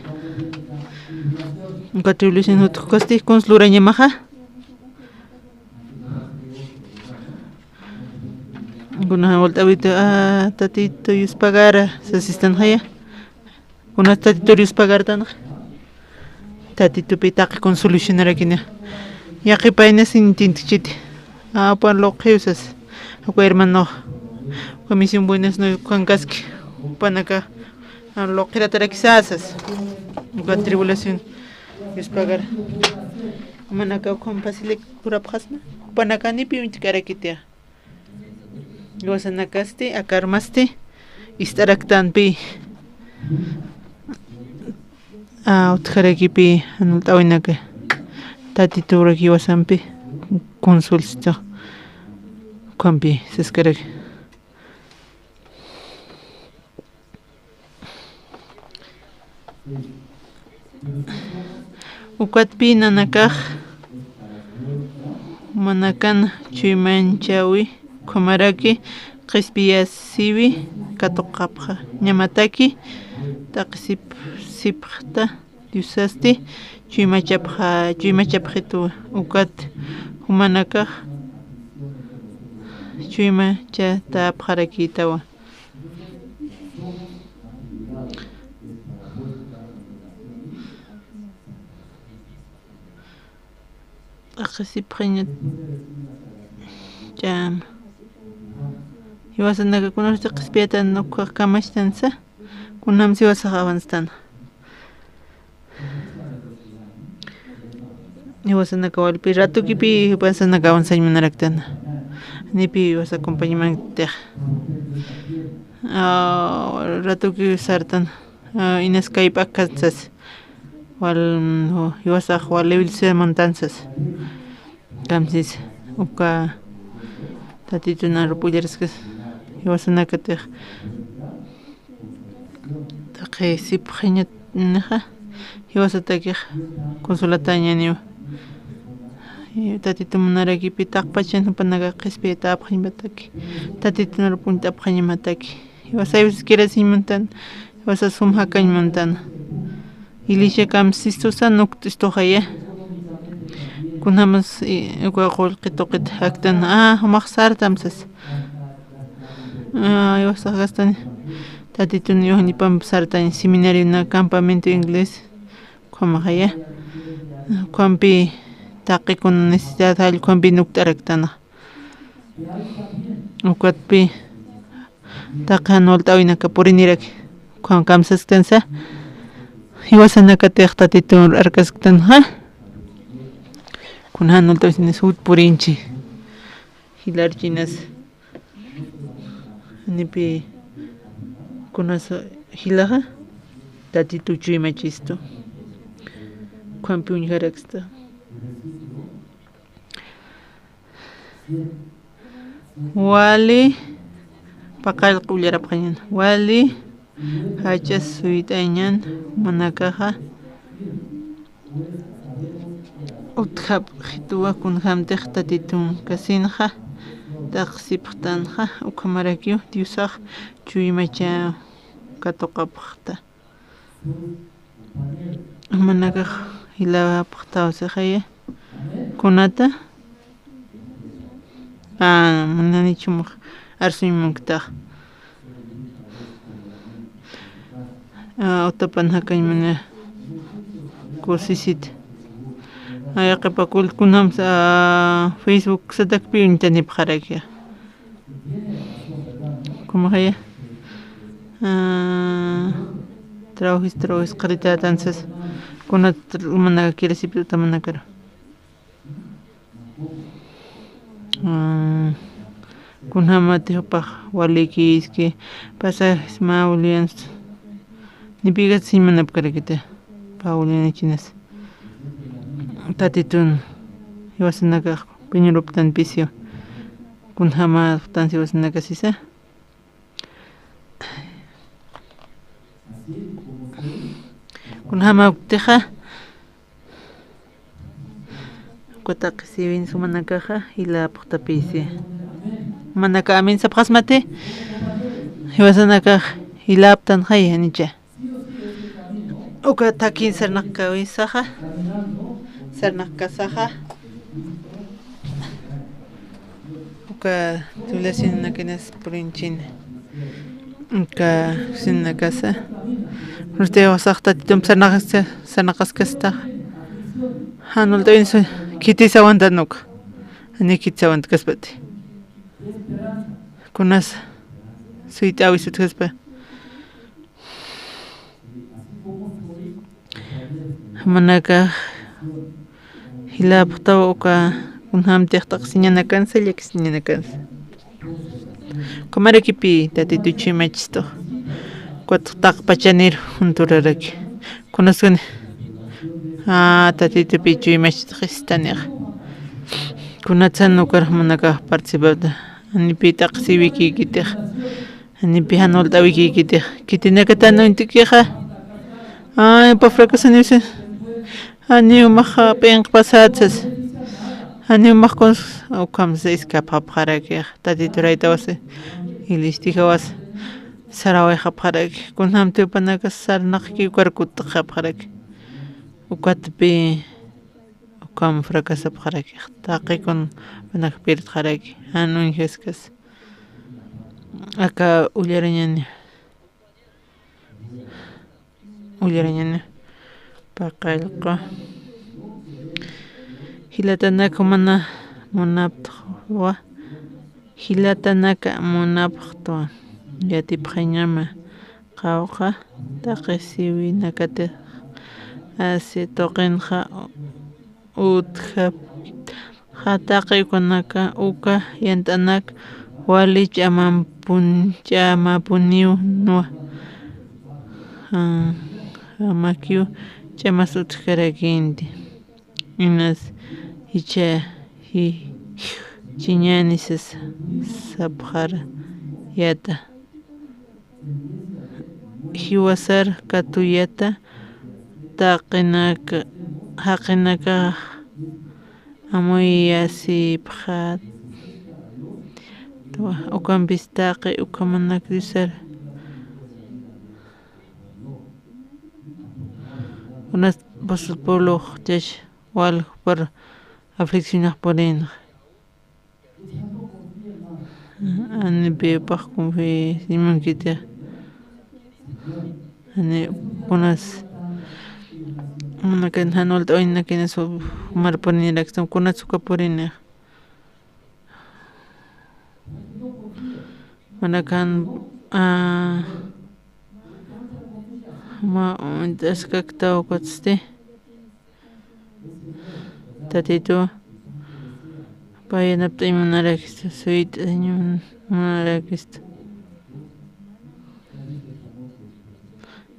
Uka tribulación utjkasti kuns lurañamaxa. Kuna walt'awita, ah, Tatito yuspagara, sasistanxaya. Kunas Tatito yuspagartanxa. Tatitupï taqi kun solucionarakina. Yaqhipayna sin tintkchiti. Ah, upan luqiw sas. Uka hermano. Uka misión buenas no kankaski. Upanaka. Ah, luqiratarakisasas. Uka tribulación. Yuspagara. Umanaka ukham fácil kurapxasma. Upanaka nipi uñtkarakitiya. Jiwasanakasti, akarmasti, ist'araktanpï. A, utjarakipi jan walt'äwinaka Tatiturak jiwasampi consulsitu ukhampi saskaraki. Ukatpi nanakax manakan chuymanchäwi, ukhamaraki qhispiyasiwi katuqapxañamataki, taqi sip-, sipxta Diosasti chuymachapxa-, chuymachapxitu, ukat jumanakax chuymachatäpxarakïtawa. Taqi sipxiña ch'ama. Jiwasanaka kunapsti qhispiyatan ukhax kamachtansa, kunjams jiwasax avanztan. Jiwasanaka walpi ratukipi jiwasanaka avanzañ munaraktana. Nipi jiwasa compañamanktix. A, ratuki sartan. A, inas kayp'ak kansas. Wal, mm, jiwasax wal level se montansas. Kamsis, uka Tatitun arup uyariskas jiwasanakatix. Taqi sipxiñanixa, jiwasatakix consolatañäniwa. Tatitu munarakipi taqpachan jupanaka qhispiyatapxañamataki, Tatitun arup uñt'apxañamataki. Jiwasa, jiwasa kirasiñ muntan, jiwasa sum jakañ muntan. Iglesia kamsistusa nukt'istuxaya. Kunjamas, i, uka qullqi tuqit jaktan, a, jumax sartam sas. A, jiwasax kastani. Tatitun yuxnipamp sartañ seminariona campamento inglés. Ukhamaxaya. Ukhampi taqikuna necesidad jall ukhampi nukt'araktana. Ukatpi taqi jan walt'äwinaka puriniraki, ukham kamsasktansa, jiwasanakatix Tatitun arkasktanxa. Kuna jan walt'äwinas jut purinchi, jilarchinas. Nipi kunas jilaxa, Tatitu chuymachistu. Ukhampi uñjaraksta. Wali, paqallq ullarapxañan. Wali jach'a suyt'añan, jumanakaxa utjapxituwa, kunjamtix Tatitun kasinxa, taqsipxtanxa, ukhamarakiw Diosax chuymachä katuqapxta. Jumanakax jilapxtaw sixaya. Kunata? A, munanichum arsuñ munktax. A, utapan jakañ muna kusisit. A, yaqipakul kunjams, a, Facebook satakpi uñtanipxaraki. Kumaxaya, a, trabajis, trabajis qharitätan sas, kunat manaka kirasipta manakaru. A, kunjamati jupax walikiski, pasajes mä ulians, nipigat siñ manapkarakita, pä ulianachinas. Tatitun jiwasanakax piñuruptan pisiw. Kunjämapxtan jiwasanaka sisa. Kunjämapktixa, uka taqi siwin sumanakaxa jilapxtapisi. Jumanaka amén sapxasmati, jiwasanakax jilaptanxay, janicha. Uka takin sarnaqkawisaxa, sarnaqkasaxa, uka tulasinanakinas purinchini, uka sinanakasa. Nustiwasax Tatitump sarnaqaska-, sarnaqaskastaxa. Jan walt'awinsu khitisawantan uka. Jani khitisawantaskaspati. Kunas suyt'äwis utjaspa. Jumanakax jilapxtaw uka kunjämtix taqsiñanakansa, llakisiñanakansa. Ukhamarakipi Tatitu chuymachistux. Ukat taqpachanir junturaraki. Kunaskani. Ah, Tatitupi chuymacht'xistanixa. Kunatsan ukar jumanakax participapta. Janipi t'aqsiwikïkitix. Janipi jan walt'awikïkitix. Khitinakatan uñt'kixa. Ay, pa fracasaniwsin. Janiw max p'inqpasatsas. Janiw max kuns ukham sas iskapxapxarakix. Tatitur jayt'awasi. Ilistijawasa. Sarawayxapxaraki. Kunjamti jupanakas sarnaqki ukar kutt'xapxaraki. Ukatpi ukham fracasapxarakix. Taqi kun jupanak pirdxaraki. Jan uñjaskas. Aka ullarañani. Ullarañani. Paqallqu. Jilatanaka mana munapxtwa. Jilatanaka munapxtwa. Yatipxañama. Qawqha taqisiwinakatix asi tuqinxa utjapxta taqi ukanaka uka yant'anak wali ch'amapun-, ch'amapuniwnwa. Ah, jamakiw ch'amas utjkarakinti. Inas jichha ji-, jichhañäni sas sapxara yata. Jiwasar katuyata taqinaka, jaqinakax amuyasipxat. Ukampis taqi ukhamanak Diosar. Unas apóstol Pablox chach wal jupar afliccionax purinxa. Ani pipax confiasimankiti. Ani kunas. Manakan jan walt'awinakinas jumar purinirakistam kunats uka purinix. Manakan, ah, ma, uñt'askaktaw ukatsti. Tatitu, pay yanapt'añ munarakistu, suyt'añ mun-, munarakistu.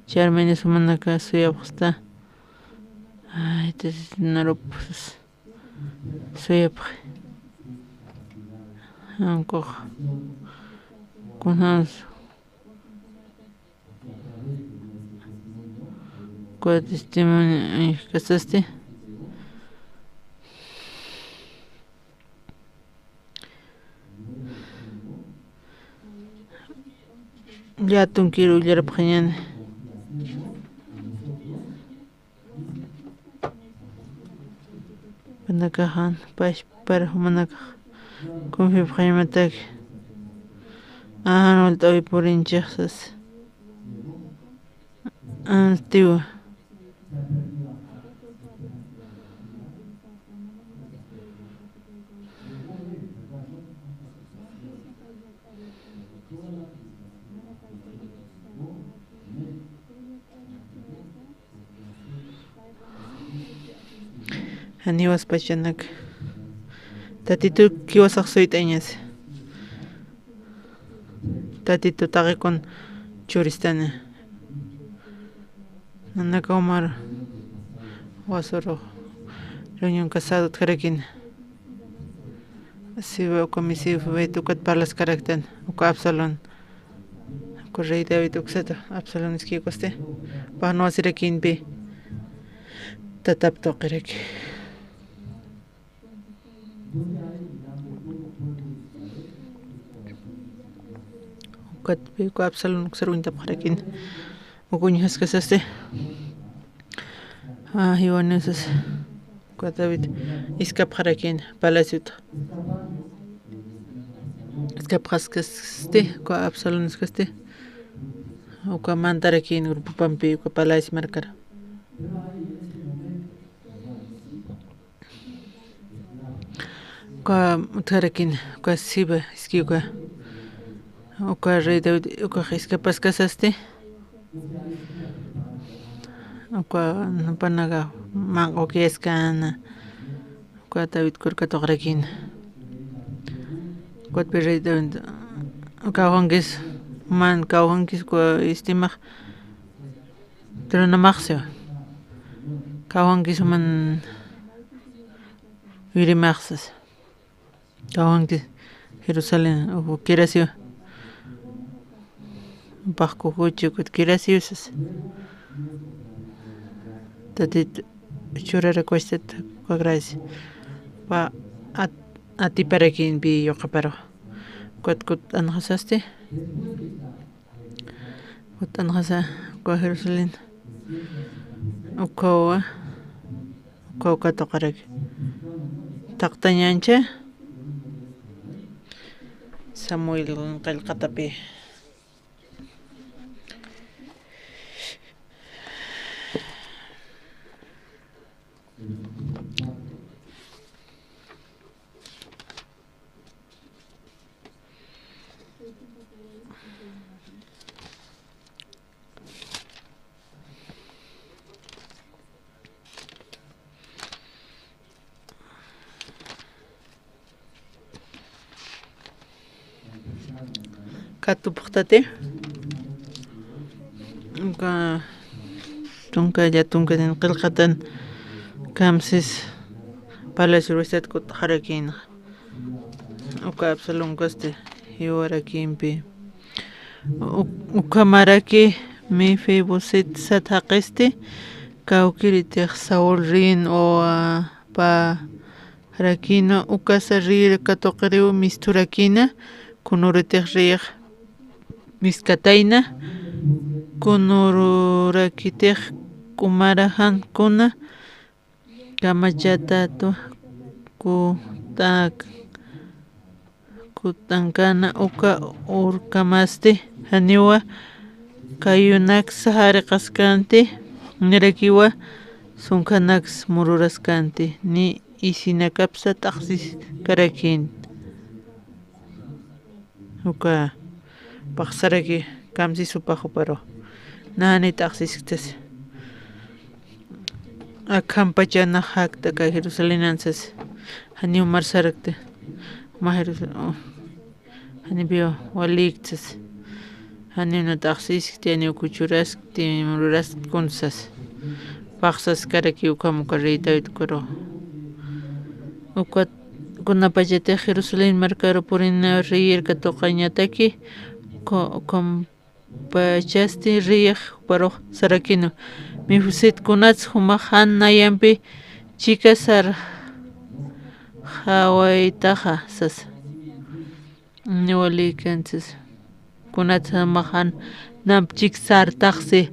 Charmini sumanaka suyapxsta. Ay, Tatitu, narupxsas. Suyapxi. Ankux. Kunjams. Kua testimonio, eh, kasasti. Llätunkiru ullarapxañäni. Jupanakaxan, pachpar jumanakax confiapxañamataki. Ajan walt'awi purinchixsas. Antiwa. Janiwas pachanak. Tatitu kiwasax suyt'añas. Tatitu taqikun churistani. Nanaka umar wasuru reunión casado utjarakina. Siwa uka misiwa ukat parlaskaraktan, uka Absalón. Uka rey David uksata Absalón iskikusti. Pajnuwasirakinpi tatap tuqiraki. Ukatpi uka Absalón uksar uñtapxarakin. Uka uñjaskasasti. Ah, jiwanisas. Uka David iskapxarakin palaciota. Iskapxaskasti, uka Absalón iskasti. Uka mantarakin grupupampi, uka palacio markara. Uka utjarakin, uka Siba, iski uka, uka rey David, uka iskapaskasasti. Uka jupanaka manq'ukiyaskana, uka David kurka tuqrakina. Ukatpi rey David, uka Juankis, Juman kawjankis ku istimax trunamaxsiwa. Kawjankis juman wirimax sasa. Kawjankis Jerusalén, uku kirasiwa. Jupax kujuchi ukat kirasiwa sasa. Tatitu churarakuwastat, uka gracia. Jupa at-, atiparakinpi yuqaparu. Ukat kut'anxasasti. Kut'anxasa uka Jerusalén. Ukhawa, ukhaw katuqaraki. Taqtañancha Samuel qillqatapi. Katupuxtati. Uka tunka, lla tunka nin qillqatan kamsis palacio ruwastat kut'xarakïnxa. Uka Absalomkasti jiwarakïnpi. U-, ukhamaraki Mefiboset sat jaqisti, kawkïritix Saúl rïn uwaparakïn, ukasa rïr katuqiriw misturakïna, kunürutix rïx miskatayna, kunürurakitix k'umara jan kuna, kamachatatu kut'ak-, kut'ankana uka urkamasti, janiwa kayunaksa jariqaskanti, nirakiwa sunkhanaksa mururaskanti, ni isinakapsa t'aqsiskarakïn. Uka paxsaraki kamsis jupax juparu. Nani t'aqsisktas. Akhampachana jakt'aka Jerusalénan sas. Janiw marsarakta. Ma Jerusal-, o, janipiw waliktas. Janiw na t'aqsiskti, janiw kuchuraskti, mururaskti kunsas. Paxsaskaraki ukham uka rey David ukaru. Ukat kunapachatix Jerusalén markaru purina reyir katuqañataki, ku-, kumpachasti reyix juparux sarakïnwa. Mefiboset, kunats jumax jan nayampi chika sarxawaytaxa sasa. Niwalikanchis. Kunatsa jumax jan namp chik sartaxsi.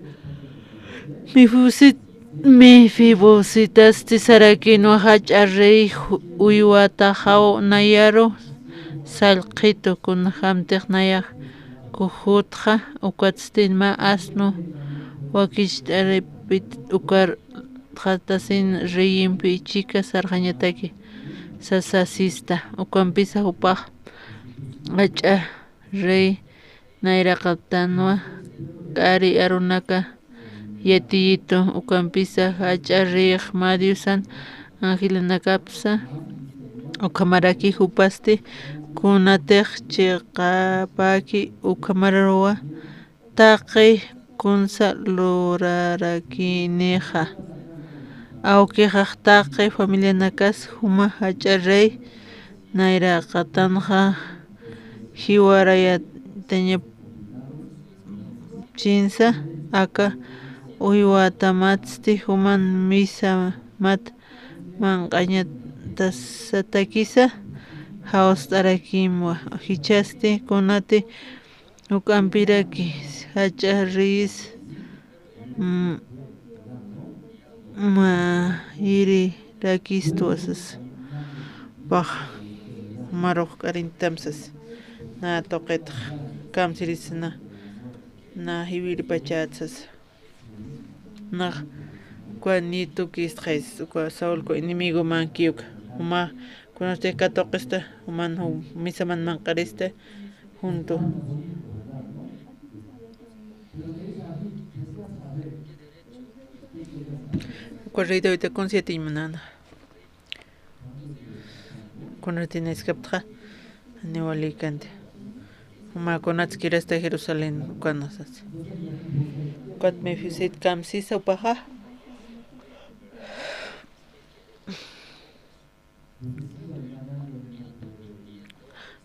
Mefiboset, Mefibosetasti sarakïnwa jach'a rey ju-, uywataxaw nayaru sallqitu, kunjamtix nayax kujutxa, ukatsti mä asno wakicht'aripit ukar qhatasin reyimpi chika sarxañataki sasasista. Ukampisa jupax jach'a rey nayraqatanwa k'ari arunaka yatiyitu, ukampisa jach'a reyx mä Diosan angelanakapsa ukhamaraki jupasti, kunatix chiqapäki ukhamarwa taqi kunsa lurarakïnixa. Awkixax taqi familianakas juma jach'a rey nayraqatanxa jiwarayatañapchinsa, aka uywatamatsti juman misamat manq'añatasatakisa jawst'arakïnwa. Jichhasti kunati juk'ampiraki jach'a reyis, mm, mayirirakistwa sasa. Pax marux k'arintam sasa. Na tuqitx kamsirisna, na jiwirpachat sasa. Nax uka nietukistxaysis, uka Saúl uka enemigomanki uka. Juma kunasti katuqista, juman jum-, misaman manq'arista, junto. Uka rey David kunsa yatiñ munäna. Kunatï nayaskaptxa, janiw walikanti. Mä kunatskirasta Jerusalén ukanasas. Ukat Mefiboset kamsisa upaxa.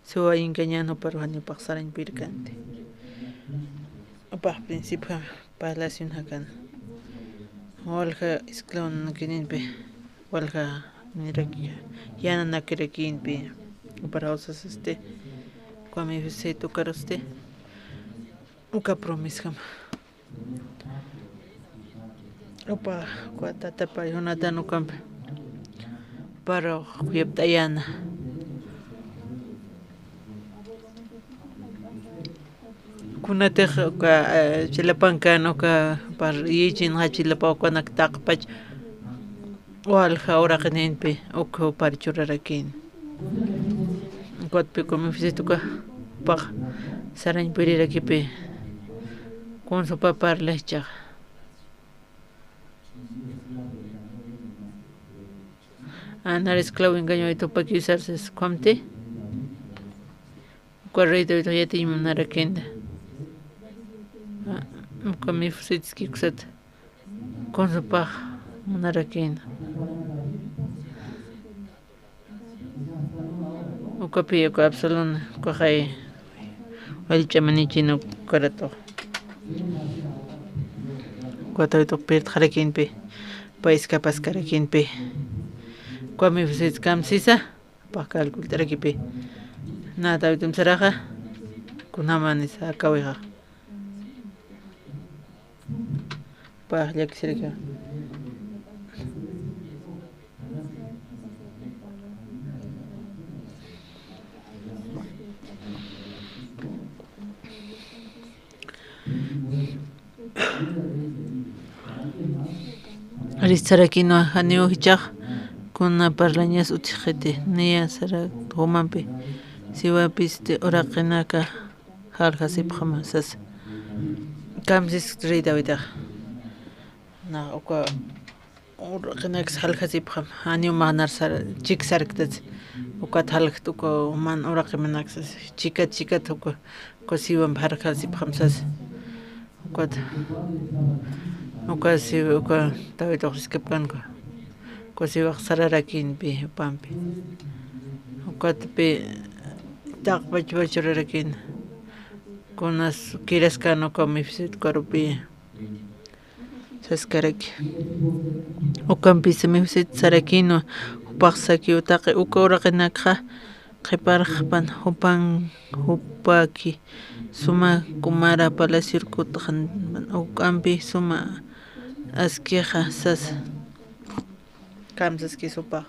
Suwa engañan uparu janipax sarañpirkanti. Upax principio palacion jakan. Walja esclavonanakininpi, walja niraki, yananakirakinpi, uparawsas este, uka Mefiboset ukarusti, uka promesjama. Upa, uka tatapay Jonatán ukampi. Para kuyapt'ayana. Kunatix uka, eh, chilapankan uka par yichinxa chilapa ukanak taqpach walja uraqininpi ukhu par churarakin. Ukatpi uka Mefiboset uka pax sarañpirirakipi kunsupa parla jichhaxa. Anar esclavo engaño David upakiw sarsis, ¿ukham ti? Uka rey David yatiñ munarakinda. Ah, uka Mefiboset kiksat kunsupax munarakinda. Ukapi uka Absalón ukaxay walich'amanichin ukaratuxa. Uka David uka pirtxarakinpi, pay escapaskarakinpi. Uka Mefiboset kamsisa, pax calcult'arakipi. Na David saraxa, kunjamanisa akawixa. Pax llakisiraki. Aristsarakinwa, janiw jichhax kuna parlañas utjxiti, niya sara jumampi, siwapisti uraqinaka jaljasipxama sasa. Kamsis rey Davidax. Na uka uraqinaks jaljasipxam, janiw mä nar sar, chik sarktats. Ukat jaljt uka juman uraqimanaks, chikat, chikat uka, uka siwamp jaljasipxam sas. Ukat, uka siw, uka David uxriskapkanka. Uka siwax sararakinpi, jupampi. Ukatpi taqpachwa churarakin. Kunas kiraskan uka Mefiboset ukarupi. Saskaraki. Ukampisa Mefiboset sarakinwa, jupax sakiw taqi uka uraqinakxa qhiparxpan jupan, jupaki suma kumara palacior kutxan, uk'ampi suma askixa sasa. Kamsaski jupax.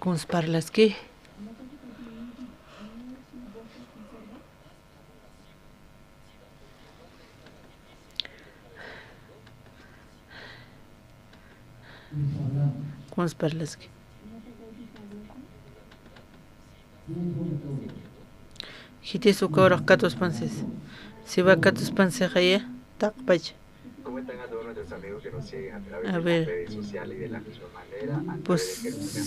Kuns parlaski. Kuns parlaski. Khitis uka uraq katuspansis. Siwa katuspansixaya, taqpach. A ver. Pues,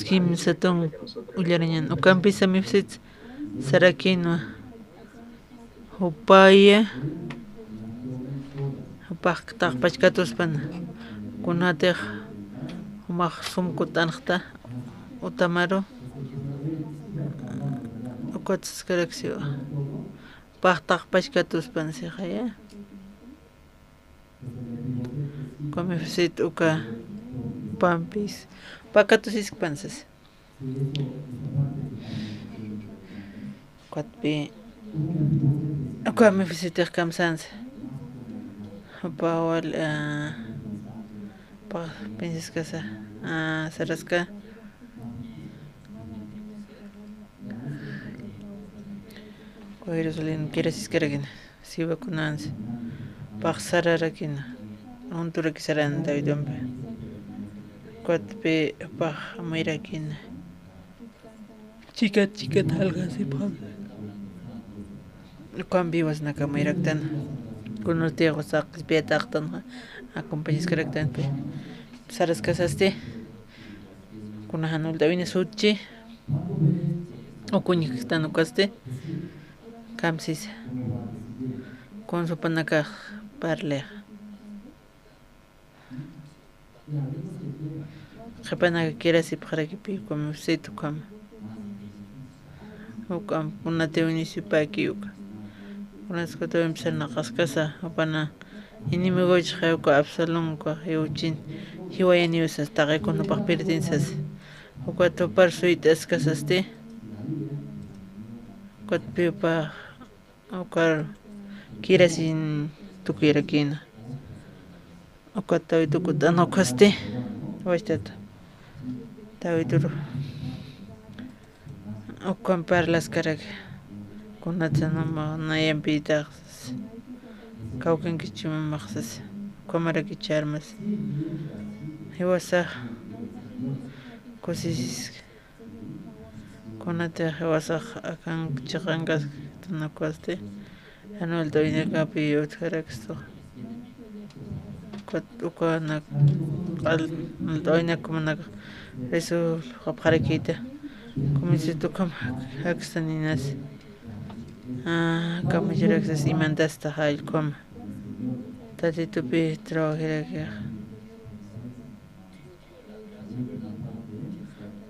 kimsatun ullariñan. Ukampisa Mefiboset sarakinwa. Jupaya. Jupax taqpach katuspana. Kunatix jumax sum kut'anxta utamaru. Ukat saskaraksiwa. Jupax taqpach katuspan sixaya. Uka Mefiboset uka pampis. Pakatusiskpan sas. Ukatpi, uka Mefibosetix kamsansa. Jupa wal, ah, pa, pensaskasa, ah, saraska. Uka Jerusalén kirasiskarakina. Siwa kunansa pax sararakina, junturaki saran Davidampi. Ukatpi pax amuyrakina. Chikat, chikat, jalgasipxam. Ukampi wasnaka amuyraktan. Kunurtix wasaq qhispiyataqtan, acompañaskaraktanpi. Saraskasasti. Kuna jan ult'awina sutchi. Uka uñjktan ukasti, kamsisa. Kunsa jupanakax parlixa. Qhipanaka kirasipxarakipi ukhama, sit ukhama. Ukham, kunatiw iniciopaki uka. Kunatix kutiw empezarnaqaskasa, jupana enemigochxa uka Absalón uka jiwchin, jiwayaniw sas, taqi kun jupax pirdin sas. Ukat jupar suyt'askasasti. Ukat pipa ukar kirasin tukuyarakïna. Ukat David ukut'an ukasti, wachtat. David uru. Ukham parlaskarak. Kunatsa nayampitäxsas. Kawkinkichimamaxsas. Ukhamarakichärmas. Jiwasax kusisiski. Kunatix jiwasax akan chiqankasktan ukasti, jan walt'awinakapi utjarakstu. Ukat ukanak, q'al walt'awinakamanakax risulxapxarakïta. Kumisit ukham jak-, jakstan inas. Ah, kamacharaksas imantasta jallkhama. Tatitupi trabajirakixa.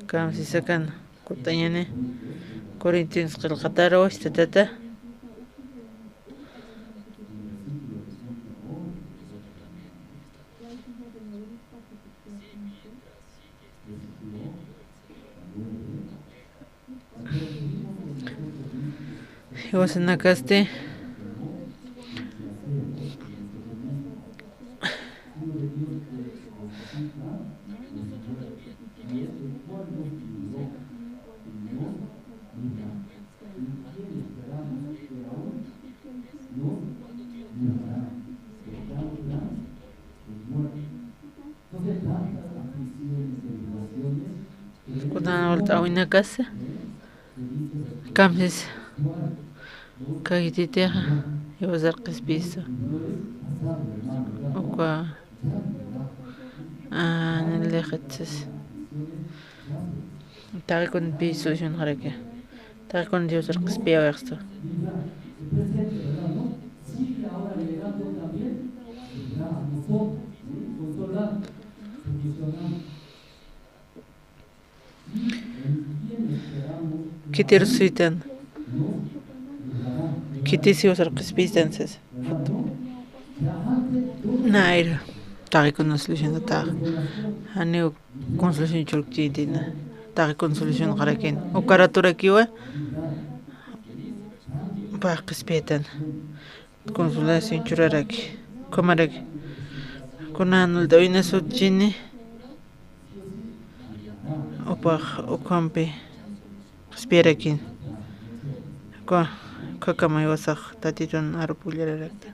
Kamsisakan kut'añani. Corintios qillqatar wachtatata. Jiwasanakasti. Kunan walt'awinakasa, kamsis kaytitixa, jiwasar qhispisa. Uka, ah, nilixitsas. Taqi kunpi solucionxaraki. Taqi kun Diosar qhispiyäwistu. Khitir suytan. Khitis Diosar qhispiyitan sasa. Nayra. Taqi kuna solucionatax. Janiw consolación churkchïtina. Taqi consolación qarakin. Uka raturakiwa. Pä qhispiyatan. Consolación churaraki. Ukhamaraki. Kuna jan walt'awina sutchini. Upax, ukhampi. Qhispiyarakin. Uka, ukhakamay jiwasax Tatitun arup willararakta.